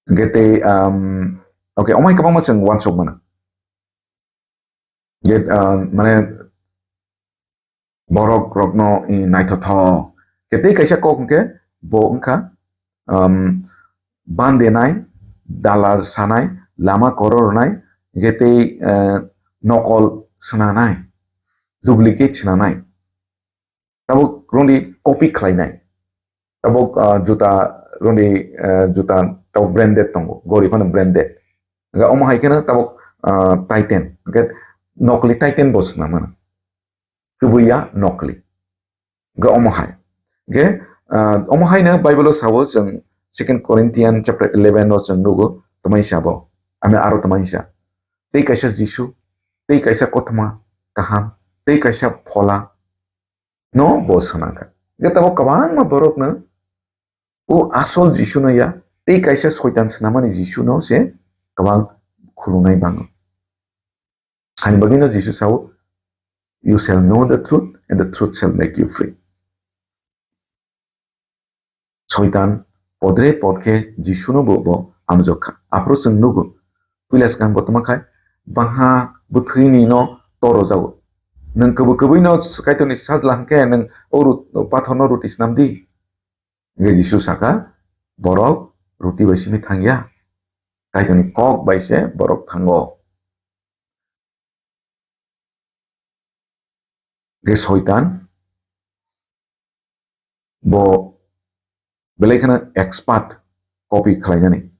Hwnkhe tei, um, okay, omo hai kwbangma chwng uansuk mano. Je, um, mane, borok rokno, i, naithothok. Hwnkhe tei kaisa kok hwnkhe bo wngkha, um, bandenai, dalar sanai, lama korornai, hwnkhe tei, eh, nokol swnanai, duplicate swnanai. Tabuk rwngdi copy khlainai. Tabuk, ah, juta rwngdi, eh, juta tabuk branded tongo, gori phano branded. Hwnkhe omo hai kheno tabuk, ah, Titan. Hwnkhe nokli Titan bo swnam mano. Kwbwi ya nokli. Hwnkhe omo hai. Hwnkhe, ah, omo haino Bible-o sao chwng Second Corinthians chapter eleven o chwng nugo, twmai sabo. Ami aro twmai sa. Tei kaisa Jisu, tei kaisa kothoma kaham, tei kaisa phola, no bo swnamkha. Hwnkhe tabuk kwbangma borokno o asol Jisu no ya, tei kaisa soitan swnamani Jisu no se kwbang khulungnai bango. Hani bagwino Jisu sao, "You shall know the truth, and the truth shall make you free." Soitan podre pod khe Jisuno bo, bo amjok kha. Aphuru chwng nugo, puila swkang bo tongma khai, bangha bwthwini no toro jago. Nwng kwbwi kwbwi no Kaitorni sajla hwnkhe nwng o rut-, pathor no ruti snam di. Hwnkhe Jisu saka, "Borok ruti bai simi thangya, Kaitorni kok bai se borok thango." Hwnkhe Soitan bo belai kheno expert copy khlainani.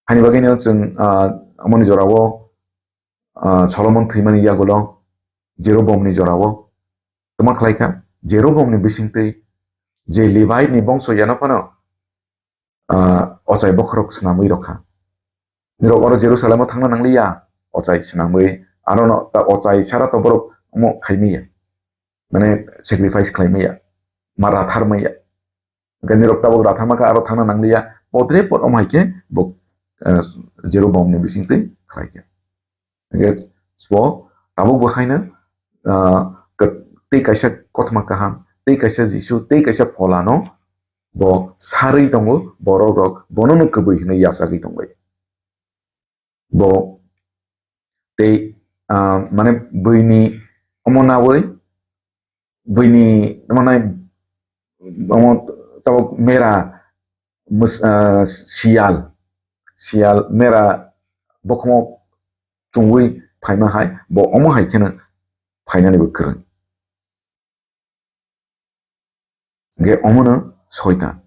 Hani bagwino chwng, ah, amoni jorao, ah, Solomon thwimani yagulo Jeroboamni jorao tongma khlaikha. Jeroboamni bisingtwi je Levi ni bongso yano phano, ah, ochai bokhorok swnamwi rokha. Nirok oro Jerusalem o thangna nangliya, ochai swnamwi, aro no ta ochai sara to borok omo khaimaya, mane sacrifice khlaimaya, ma ratharmaya. Hwnkhe nirok tabuk ratharma kha, aro thangna nangliya, podre pod omo hai khe bo, ah, Jeroboamni bisingtwi khlaikha. Hwnkhe sbo tabuk bo haino, ah, tei kaisa kothoma kaham, tei kaisa Jisu, tei kaisa pholano bo sarwi tongo, borok rok bono no kwbwi hwnwi yachagwi tongbai. Bo tei, ah, mane buini omo nawi, buini omo nai, omo tabuk mera mus-, ah, siyal, siyal mera bokhongo chungwi phaima hai, bo omo hai kheno phainani bo kwrwng. Hwnkhe omono Soitan.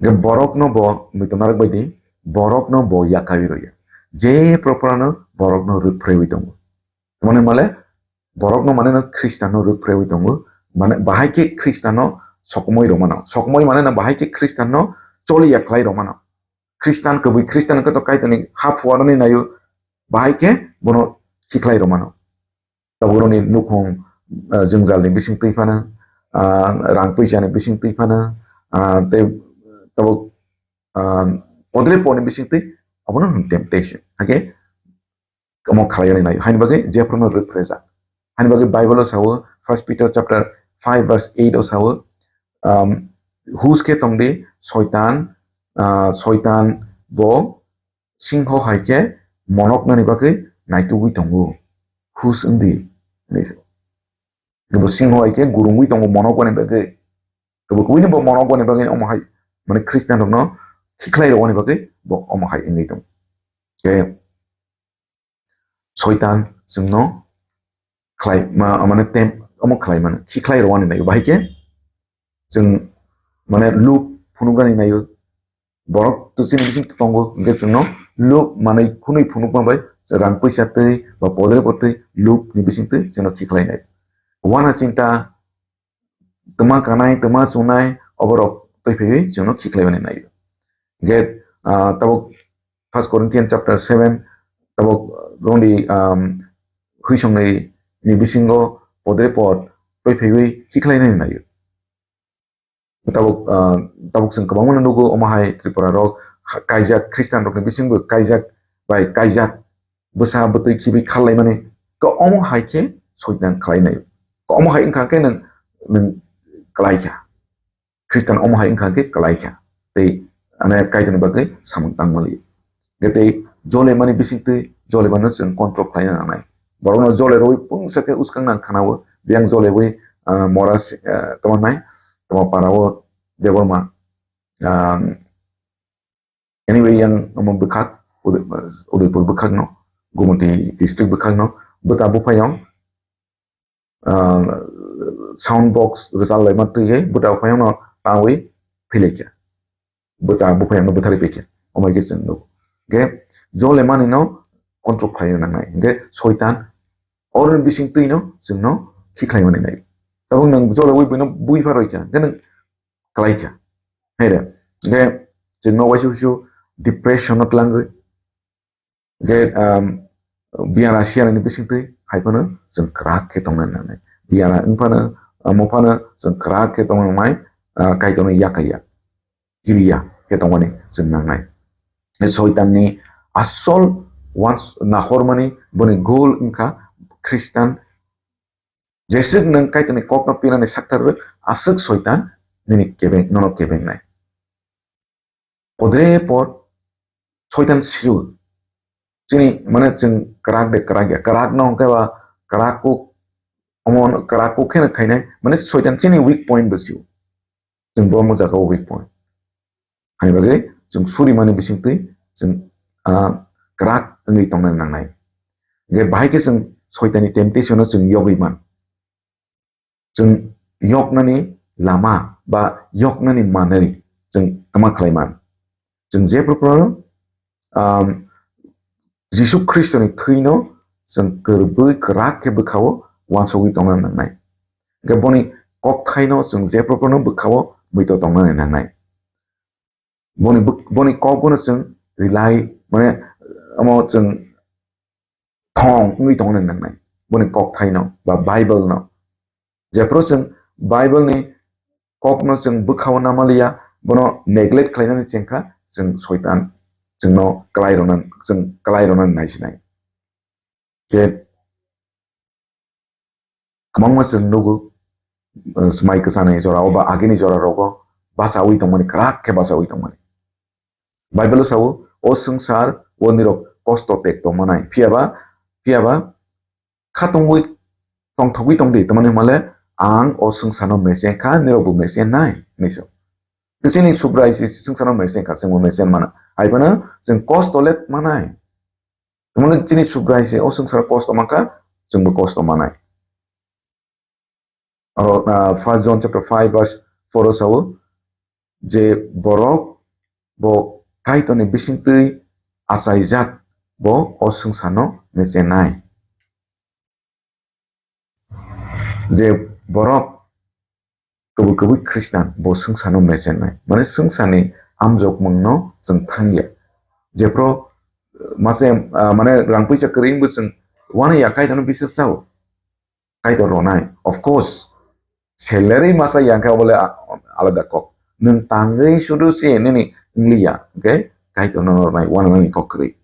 Hwnkhe borokno bo muitu narwk bai di, borokno bo yakawi rwya. Je proprano borokno rwphrewi tongo. Mane male borokno mane no Khristanno rwphrewi tongo. Mane bahai khe Khristanno sokomoi rwmano. Sokomoi mane no bahai khe Khristanno choliya khlai rwmano. Khristan kwbwi Khristan wngkhe to Kaitorni ha phuarani naio, bahai khe bono khiklai rwmano. Tabuk rokni nukhung, ah, jwngjalni bising twi phano, ah, rang puisani bising twi phano, ah, tei tabuk, ah, podre podni bising twi abono hwn temptation. Hake omo khlainani nai. Haini bagwi jephruno rwphrejak. Haini bagwi Bible o sao, First Peter chapter five verse eight o sao, um, hus khe tongdi Soitan, ah, Soitan bo singho hai khe monoknani bagwi naitugwi tongo. Hus wngdi. Bo singho hai khe gurungwi tongo monoknani bagwi. Kwbwi kwbwino bo monoknani bagwi omo hai, mane Khristian rokno khiklai rwani bagwi bo omo hai wngwi tongo. Khe Soitan chwngno khlai ma, mane tem-, omo khlai mano, khiklai rwani nai. Bahai khe chwng mane luk phunuknani naio. Borok to chini bising tongo, hwnkhe chwngno luk manwi khunui phunukma bai rang puisa twi ba podre potwi lukni bising twi chwngno khiklai nai. Wana chinta twma kanai, twma chunai, oborok twi phaiwi chwngno khiklai mani naio. Hwnkhe, ah, tabuk First Corinthians chapter seven, tabuk rongdi, um, hwisongnai ni bisingo podre pod twi phaiwi khiklai nani naio. Tabuk, ah, tabuk chwng kwbangma nugo, omo hai Tripura rok ha-, kaijak, Khristian rokni bisingo kaijak bai kaijak, bwsa bwtwi khibi kharlaimani, ko omo hai khe Soitan khlai nai. Ko omo hai wngkha khe nwng, nwng klai kha. Khristian omo hai wngkha khe klai kha. Tei ane Kaitorni bagwi samung tang mali. Hwnkhe tei jolemani bising twi jolemano chwng control khlaina nangnai. Borokno jole rwui pungsa khe uskang nang khanao, biyang joleui, ah, mora si-, ah, tamo nai, tamo parao Debbarma, ah, anyway, yang omo bwkhak, Uday-, Udaipur bwkhakno, Gumoti district bwkhakno, bwta buphayong, ah, sound box rwchap laima twi hai bwta buphayongno tawi philaikha. Bwta buphayongno bwtharwi paikha. Omo hai khe chwng nugo. Hwnkhe jole manino control khlaina nangnai. Hwnkhe Soitan oroni bising twino chwngno khiklaimani nai. Tabuk nwng joleui buino bui pharoikha. Hwnkhe nwng klaikha. Hai da. Hwnkhe chwngno waisa waisa depression no twlangwi. Hwnkhe, um, biyara siyarani bising twi hai phano chwng kwrak khe tongna nangnai. Biyara wng phano, omo phano chwng kwrak khe tongna nangnai, ah, Kaitorno yakaiya, kiriya khe tongmani chwng nangnai. Soitanni asol wans nahormani boni goal wngkha Khristan. Jeswk nwng Kaitorni kokno pinani sakthar rw, aswk Soitan nini kebeng, nono kebengnai. Podre pod Soitan sio. Chini mane chwng kwrak de kwrak ya. Kwrak no hwnkhe ba kwrak kuk, omo kwrak kuk kheno khainai. Mane Soitan chini weak point bo sio. Chwng bo mo jaga o weak point. Hani bagwi chwng suri mani bising twi chwng, ah, kwrak wngwi tongna nangnai. Hwnkhe bahai khe chwng Soitanni temptation no chwng yogwi man. Chwng yoknani lama ba yoknani manwi chwng tama khlai man. Chwng je propro, um, Jisu Khristoni thwino chwng kwrwngwi kwrak khe bwkhao wansogwi tongna nangnai. Hwnkhe boni kokthaino chwng je proprono bwkhao muitu tongna nangnai. Boni bwk-, boni kokbono chwng rely, mane, omo chwng thong wngwi tongna nangnai. Boni kokthaino ba Bible no. Jephru chwng Bible ni kokno chwng bwkhao namaliya, bono neglect khlainani chengkha, chwng Soitan chwngno kwlai rwna, chwng kwlai rwna naisinai. Je kwbangma chwng nugo, eh, swmai kwchani jora o ba agini jora rogo bachaui tongmani, kwrak khe bachaui tongmani. Bible o sao, "O swngchar o nirok kosto tek tongmanai." Phiyaba, phiyaba khatungwi tongthogwi tongdi, tamani hwnmale ang o swngcharno mecheng kha, nirokbo mecheng nai, hinwi sao. Chini Subrai se swngcharno mecheng kha, chwngbo mecheng mana. Hai phano chwng kosto le manai. Tamani chini Subrai se o swngcharo kosto mankha, chwngbo kosto manai. Oro, ah, First John chapter five verse four o sao, je borok bo Kaitorni bisingtwi achaijak bo o swngcharno mechenai. Je borok kwbwi kwbwi Khristan bo swngcharno mechenai. Mane swngcharni amjokmungno chwng thangya. Jephru, ah, mase, ah, mane rang puisa kwrwi wngbo chwng uanaiya Kaitorno biswas chao. Kaitor rwnai. Of course, salary masa yang khe obole a-, alada kok. Nwng tangwi sudu se nini wngliya, okay? Kaitor no rwnai, uanani kok kwrwi.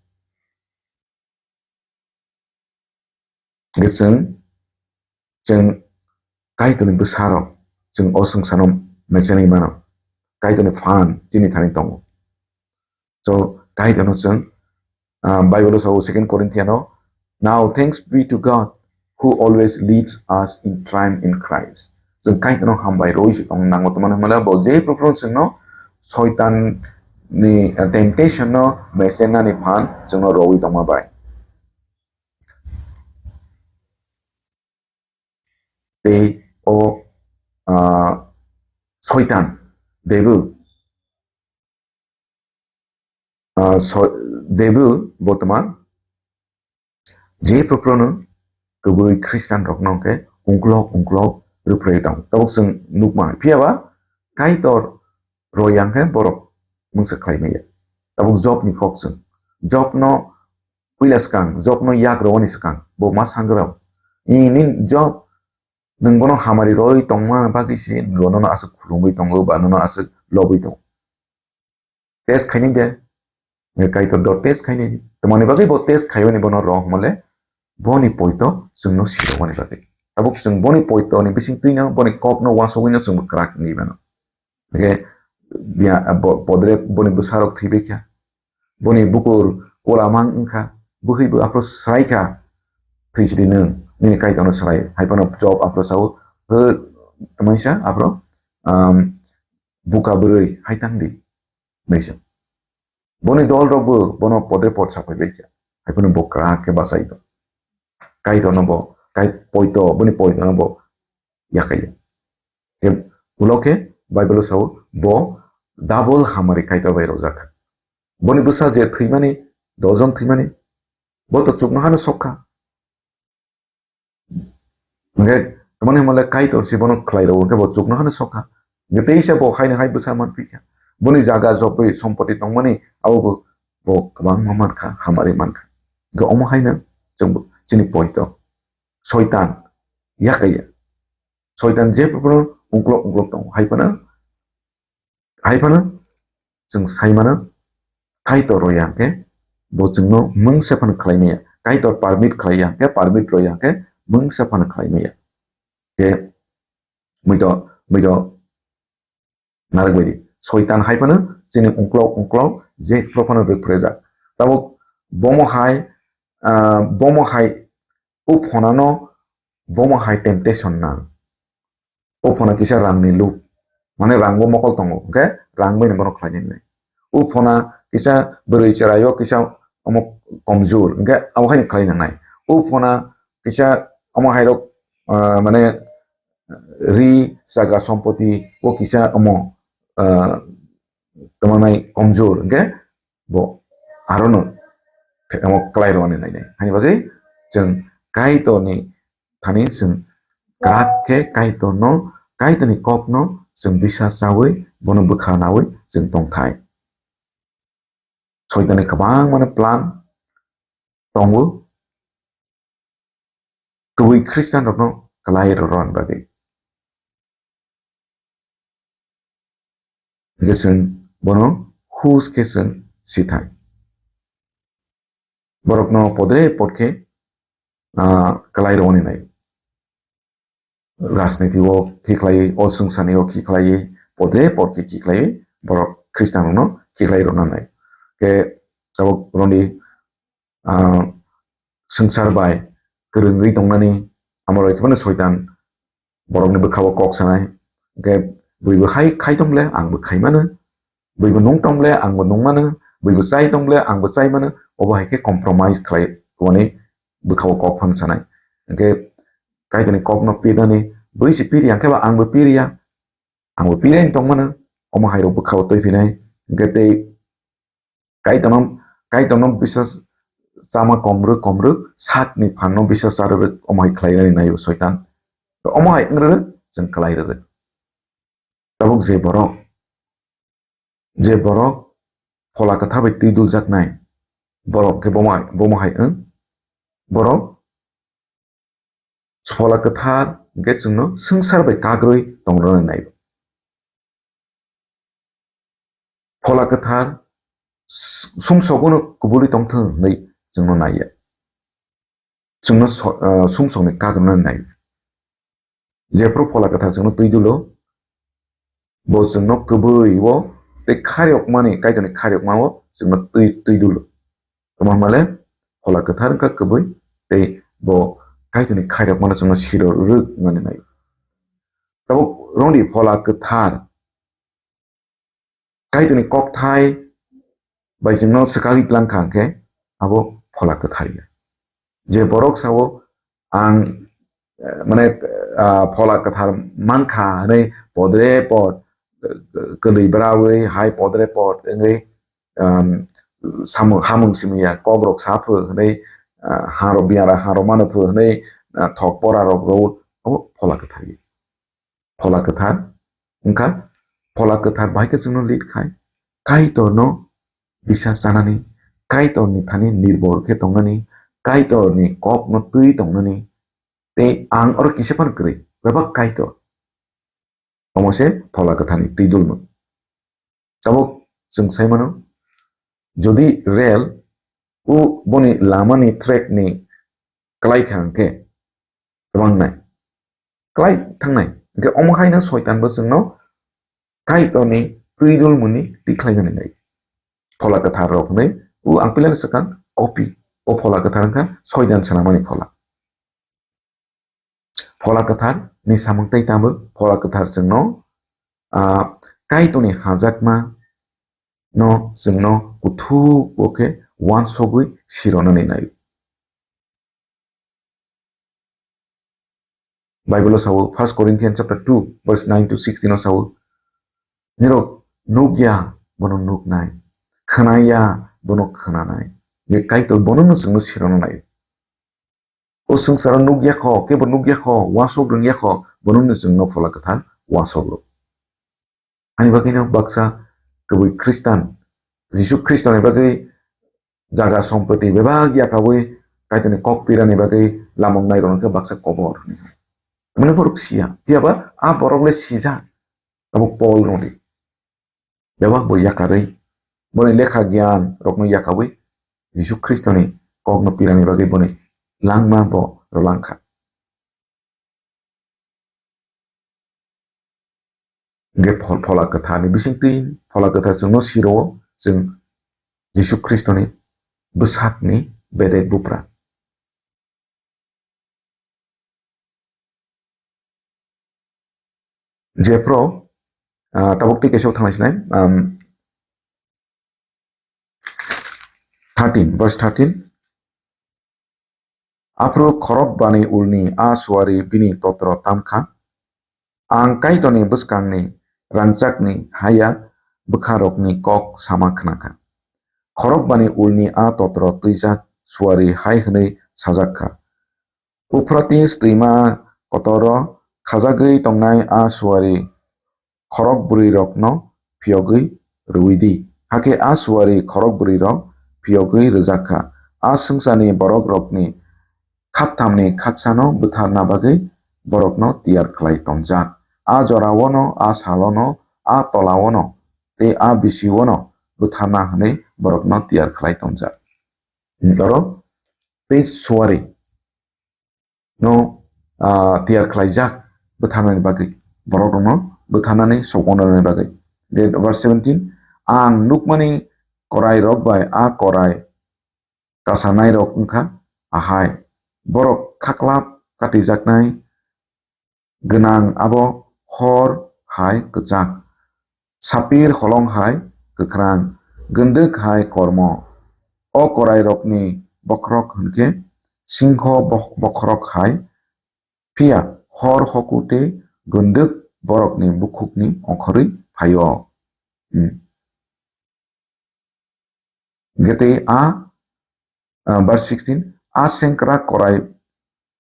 Hwnkhe chwng, chwng Kaitorni bwsarok, chwng o swngcharno mechenwi mano. Kaitorni phan chini thani tongo. So, Kaitorno chwng, ah, Bible o sao Second Corinthian o, "Now thanks be to God who always leads us in triumph in Christ." Chwng Kaitorno hambai rwi se tong nango, tamani hwnmale bo je propro chwngno Soitan ni, ah, temptation no mechenani phan chwngno rwi tongma bai. Tei o, ah, Soitan, devil, ah, so-, devil bo tma je proprono kwbwi Christian rokno hwnkhe ungklok ungklok rwphrai tong. Tabuk chwng nukma, phiyaba Kaitor royang khe borok mungsa khlai maya. Tabuk Job ni kok chwng. Job no puila swkang, Job no yak rwani swkang, bo ma sangrao. Ni, ni Job, nwng bono hamari roi tongma bagwi se, bo nono aswk khulumwi tongo, ba nono aswk lobwi tongo. Test khaini de, Kaitor do test khaini. Tamani bagwi bo test khaiwani bono rok mole, boni poito chwngno sirokmani bagwi. Tabuk chwng boni poito ni bising twino, boni kokno wasogwino chwngbo kwrak wngwi mano. Hwnkhe biya-, bo-, podre boni bwsarok thwibaikha. Boni bukur kolamang wngkha. Bwkhwi bo aphro swraikha. Thwi sidi nwng, nini Kaitorno swrai. Hai phano Job aphro sao, "Hw, tamaisa aphro, um, buka bwrwi hai tang di." Hinwi sa. Boni dol rok bo bono podre pod saphai bai kha. Hai phano bo kwrak khe bachai tong. Kaitorno bo, kai poito, boni poitono bo yakai. Khe ulo khe Bible o sao bo double hamari Kaitor bai rojak. Boni bwsa je thwimani, dojon thwimani, bo to chuknohano sok kha. Hwnkhe tamani hwnmale Kaitor se bono khlai rwo, hwnkhe bo chuknohano sok kha. Hwnkhe teisa bo haino hai bwsa manphi kha. Boni jaga jobwi sompoti tongmani abo bo, bo kwbangma man kha, hamari man kha. Hwnkhe omo haino chwng bo chini poito Soitan yakaiya. Soitan je phuru ungklok ungklok tongo. Hai phano, hai phano chwng sai mano, Kaitor rw ya khe bo chwngno mungsa phano khlai maya. Kaitor permit khlai ya, hwnkhe permit rw ya, hwnkhe mungsa phano khlai maya. Khe muido, muido narwk bai di. Soitan hai phano chini ungklok ungklok je phano rwk phre jak. Tabuk bomo hai, ah, bomo hai o phonano bomo hai temptation nang. O phona kisa rangni luk. Mane rangbo mokol tongo, hwnkhe rang bai bono khlai nai. O phona kisa bwrwi chwraio kisa omo komjor, hwnkhe abo haino khlai nangnai. O phona kisa omo hairok, ah, mane ri, chaga, sompoti o kisa omo, ah, tongmanai komjor, hwnkhe bo arono omo kwlai rwani nainai. Hani bagwi chwng Kaitorni thani chwng kwrak khe Kaitorno, Kaitorni kokno chwng bisa chawi bono bwkha nawi chwng tongthai. Soitanni kwbangmano plan tongo, kubui Khristianrokno kwlai rwrwna bagwi. Hwnkhe chwng bono hus khe chwng sithai. Borokno podre pod khe, ah, kwlai rwani nai. Rajniti o khiklaiwi, o swngcharni o khiklaiwi, podre pod khe khiklaiwi, borok Khristianrokno khiklai rwna nai. Khe tabuk rwndi, ah, swngchar bai kwrwngwi tongnani, amo roi khe phano soitan borokni bwkha-o kok sanai. Hwnkhe buibo hai khai tong le, ang bo khai mano. Buibo nung tong le, ang bo nung mano. Buibo chai tong le, ang bo chai mano. Obo hai khe compromise khlai rwani bwkha-o kok phano sanai. Hwnkhe Kaitorni kokno pirnani, bui se piri ya, hwnkhe ba ang bo piri ya. Ang bo piri tong mano. Omo hai rok bwkha-o twi phinai. Hwnkhe tei Kaitorno, Kaitorno bisas chama komrwk, komrwk, sakni phanno bisas charwrwk, omo hai khlai nani naio soitan. To omo hai wng rwrwk, chwng khlai rwrwk. Tabuk je borok, je borok Phola Kwthar bai twi duljaknai, borok khe bomo hai, bomo hai wng, borok Phola Kwthar hwnkhe chwngno swngchar bai kagrwi tongrwna nai. Phola Kwthar s-, sumsogono kubuli tongthwng hwnwi chwngno naiya. Chwngno so-, ah, sumsokni kagrwna nai. Jephru Phola Kwthar chwngno twi dulo, bo chwngno kubui o tei khairokmani, Kaitorni khairokma o chwngno twi, twi dulo. Tamo hwnmale Phola Kwthar wngkha kubui tei bo Kaitorni khairokmano chwngno siro rwrwk wngnani nai. Tabuk rwngdi Phola Kwthar Kaitorni kokthai bai chwngno swkagwi tlang kha hwnkhe abo Phola Kwthar ya. Je borok sao ang, eh, mane, ah, Phola Kwthar mankha hwnwi podre pod, eh, kwlwi brawi hai podre pod wngwi, um, samung, hamung simi ya, kokrok sa phu hwnwi, ah, harok biyara harok mano phu hwnwi, ah, thok pora rok ro, abo Phola Kwthar ya. Phola Kwthar wngkha, Phola Kwthar bai khe chwngno lead khai, Kaitorno bisa chanani, Kaitorni thani nirbor khe tongnani, Kaitorni kokno twi tongnani, tei ang oro kisa phano kwrwi, bebak Kaitor. Omo se Phola Kwtharni twi dulmung. Tabuk chwng sai mano, jodi rel o boni lamani track ni kwlai kha hwnkhe kwbang nai, kwlai thangnai. Hwnkhe omo haino soitan bo chwngno Kaitorni twi dulmungni twi khlaimani nai. Phola Kwthar rok hwnwi o ang pilano swkang copy. O Phola Kwthar wngkha soitan swnamani phola. Phola Kwthar ni samung tei tabuk Phola Kwthar chwngno, ah, Kaitorni hajakma no chwngno kuthuk o khe uansugwi sironani nai. Bible o sao, First Corinthians chapter two, verse nine to sixteen o sao, "Nirok nukya, bono nuknai, khwnaya, bono khwnanai." Ye Kaitor bono no chwngno sirona nai. O swngcharo nukya kho, kebo nukya kho, uasuk rwngya kho, bono no chwngno Phola Kwthar uasuk rw. Ani bagwi no baksa kwbwi Khristan, Jisu Khristoni bagwi jaga sompoti bebak yakawi Kaitorni kok pirani bagwi lamung nai rwno khe baksa kobor hwnwi. Mane borok siya, phiya ba a borok le sijak, abo Paul rwdi. Bebak bo yakarwi, boni lekha giyan rokno yakawi, Jisu Khristoni kokno pirani bagwi boni langma bo rwlang kha. Hingke phol-, Phola Kwtharni bisingtwi, Phola Kwthar chwngno siro, chwng Jisu Khristoni bwsakni bedek bupra. Jephru, ah, tabuk tei kaisa thangna sinai, um, thirteen, verse thirteen. Aphuru khorokbani ulni a suari bini totro tamkha. Ang Kaitorni bwskangni rangchakni haya bwkharokni kok sama khnakha. Khorokbani ulni a totro twijak suari hai hwnwi sajakkha. Uphratis twima kotoro khajagwi tongnai a suari khorok bwrwirokno phiyogwi rwui di. Hakhe a suari khorok bwrwirok phiyogwi rwjak kha. A swngcharni borokrokni khakthamni khaksano bwtharna bagwi borokno tiyar khlai tongjak. A joraono, a salono, a tolaono tei a bisiono bwtharna hwnwi borokno tiyar khlai tongjak. Oro tei suari no, ah, tiyar khlaijak bwtharnani bagwi, borokrokno bwtharnani sokmanani bagwi. Then verse seventeen, ang nukmani korairok bai a korai kasanairok wngkha ahai, borok khaklap katijaknai gwnang abo hor hai kwchak, sapir holong hai kwkhrang, gwndwk hai kormo. O korairokni bokhorok hwnkhe singho bok-, bokhorok hai, phiya hor hoku tei gwndwk borokni bukhukni ongkhorwi phaio. Hmm. Hingke tei a, ah, verse sixteen, a sengkrak korai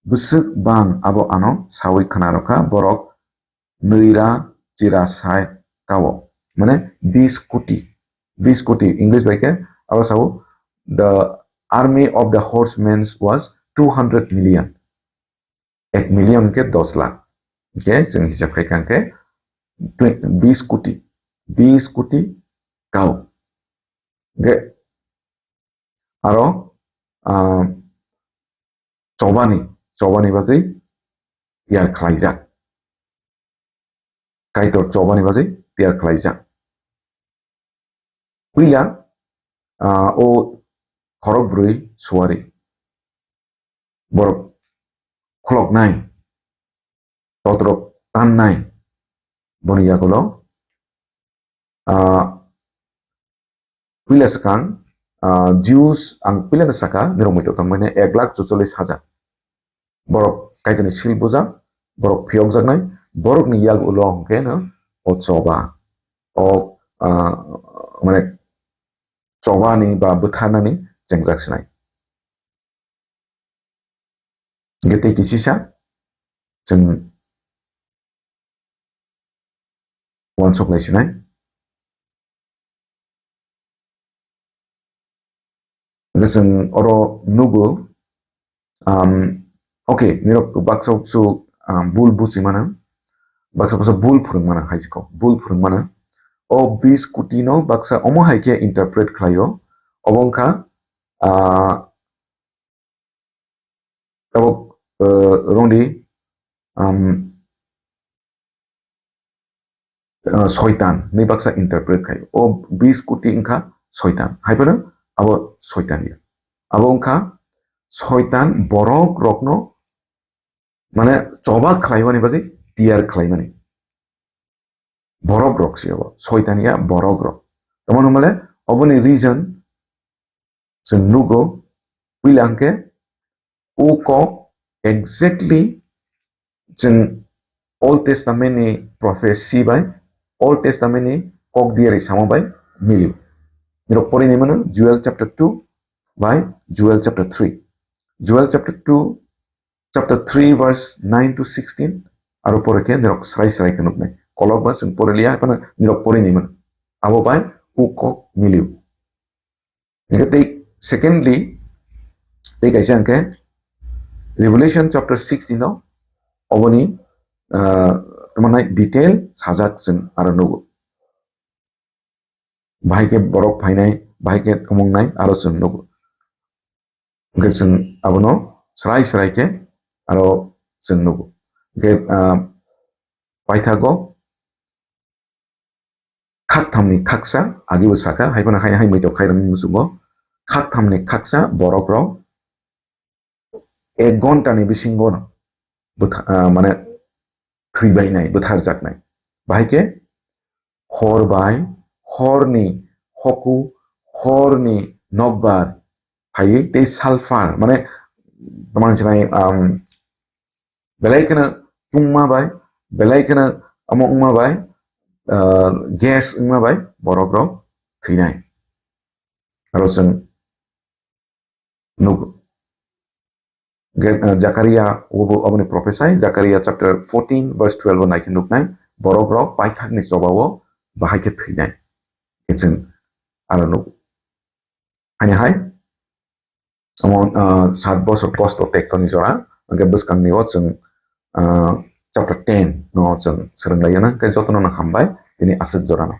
bwswk bang abo ano sawi khna rwkha, borok nwira chira sai kao. Mane bis koti, bis koti, English bai khe abo sao, "The army of the horsemen was two hundred million." Ek million hwnkhe dos lakh. Hwnkhe chwng hisab khai kha hwnkhe twe-, bis koti, bis koti kao. Hwnkhe aro, ah, chobani, chobani bagwi tiyar khlaijak. Kaitor chobani bagwi tiyar khlaijak. Puila, ah, o khorok bwrwi suari. Borok khuloknai, totrok tannai, boni yagulo, ah, puila swkang, ah, Jews, ang puila no saka, nirok muitok tongmani ek lakh chuchollis hajar. Borok Kaitorni sil bujak, borok phiyokjaknai, borokni yak ulo hwnkhe no o choba, o, ah, mane chobani ba bwtharnani chengjak sinai. Hwnkhe tei kisisa chwng uansuk nai sinai. Hwnkhe chwng oro nugo, um, okay, nirok baksa baksa, um, bul buchi mano, baksa baksa bul phwrwng mano hai se kok, bul phwrwng mano. O bis koti no baksa omo hai khe interpret khlaio, obo wngkha, ah, tabuk, eh, rwngdi, um, eh, soitan hinwi baksa interpret khai. O bis koti wngkha soitan. Hai phano abo soitan ya. Abo wngkha soitan borok rokno, mane, choba khlaimani bagwi tiyar khlaimani. Borok rok se abo, soitan ya borok rok. Tamoni hwnmale oboni reason chwng nugo, puila hwnkhe o kok exactly chwng Old Testament ni prophecy bai, Old Testament ni kok diari samo bai milio. Nirok porinai mano Joel chapter two bai Joel chapter three. Joel chapter two, chapter three verse nine to sixteen, aro pore khe nirok srai srai khe nuknai. Kolok ba chwng poriliya, hai phano nirok porinai mano. Abo bai o kok milio. Hingke tei secondly, tei kaisa hingke Revelation chapter sixteen no, oboni, ah, tamo nai detail sajak chwng aro nugo. Bahai khe borok phainai, bahai khe omongnai aro chwng nugo. Hwnkhe chwng abono srai srai khe aro chwng nugo. Hwnkhe, ah, paithago khakthamni khaksa, agibo sakha, hai phano hai, hai muitok khairokni muchungo khakthamni khaksa borok rok ek ghonta ni bisingo no bwtha-, ah, mane thwibainai, bwtharjaknai. Bahai khe hor bai horni hoku, horni nokbar phaiwi tei sulfur, mane, tamang chinai, um, belai kheno tungma bai, belai kheno omo wngma bai, ah, gas wngma bai borok rok thwinai. Aro chwng nuk-, ge-, ah, Zakaria, obo, oboni prophesy, Zakaria chapter fourteen verse twelve o naikhe nuknai, borok rok paithakni chobao bahai khe thwinai. Khe chwng aro nuk-, haini hai, omo, ah, sat bosor kosto tektoni jora, hwnkhe bwskangni o chwng, ah, chapter ten no chwng swrwnglaio na, hwnkhe jotono no hambai, tini aswk jorano.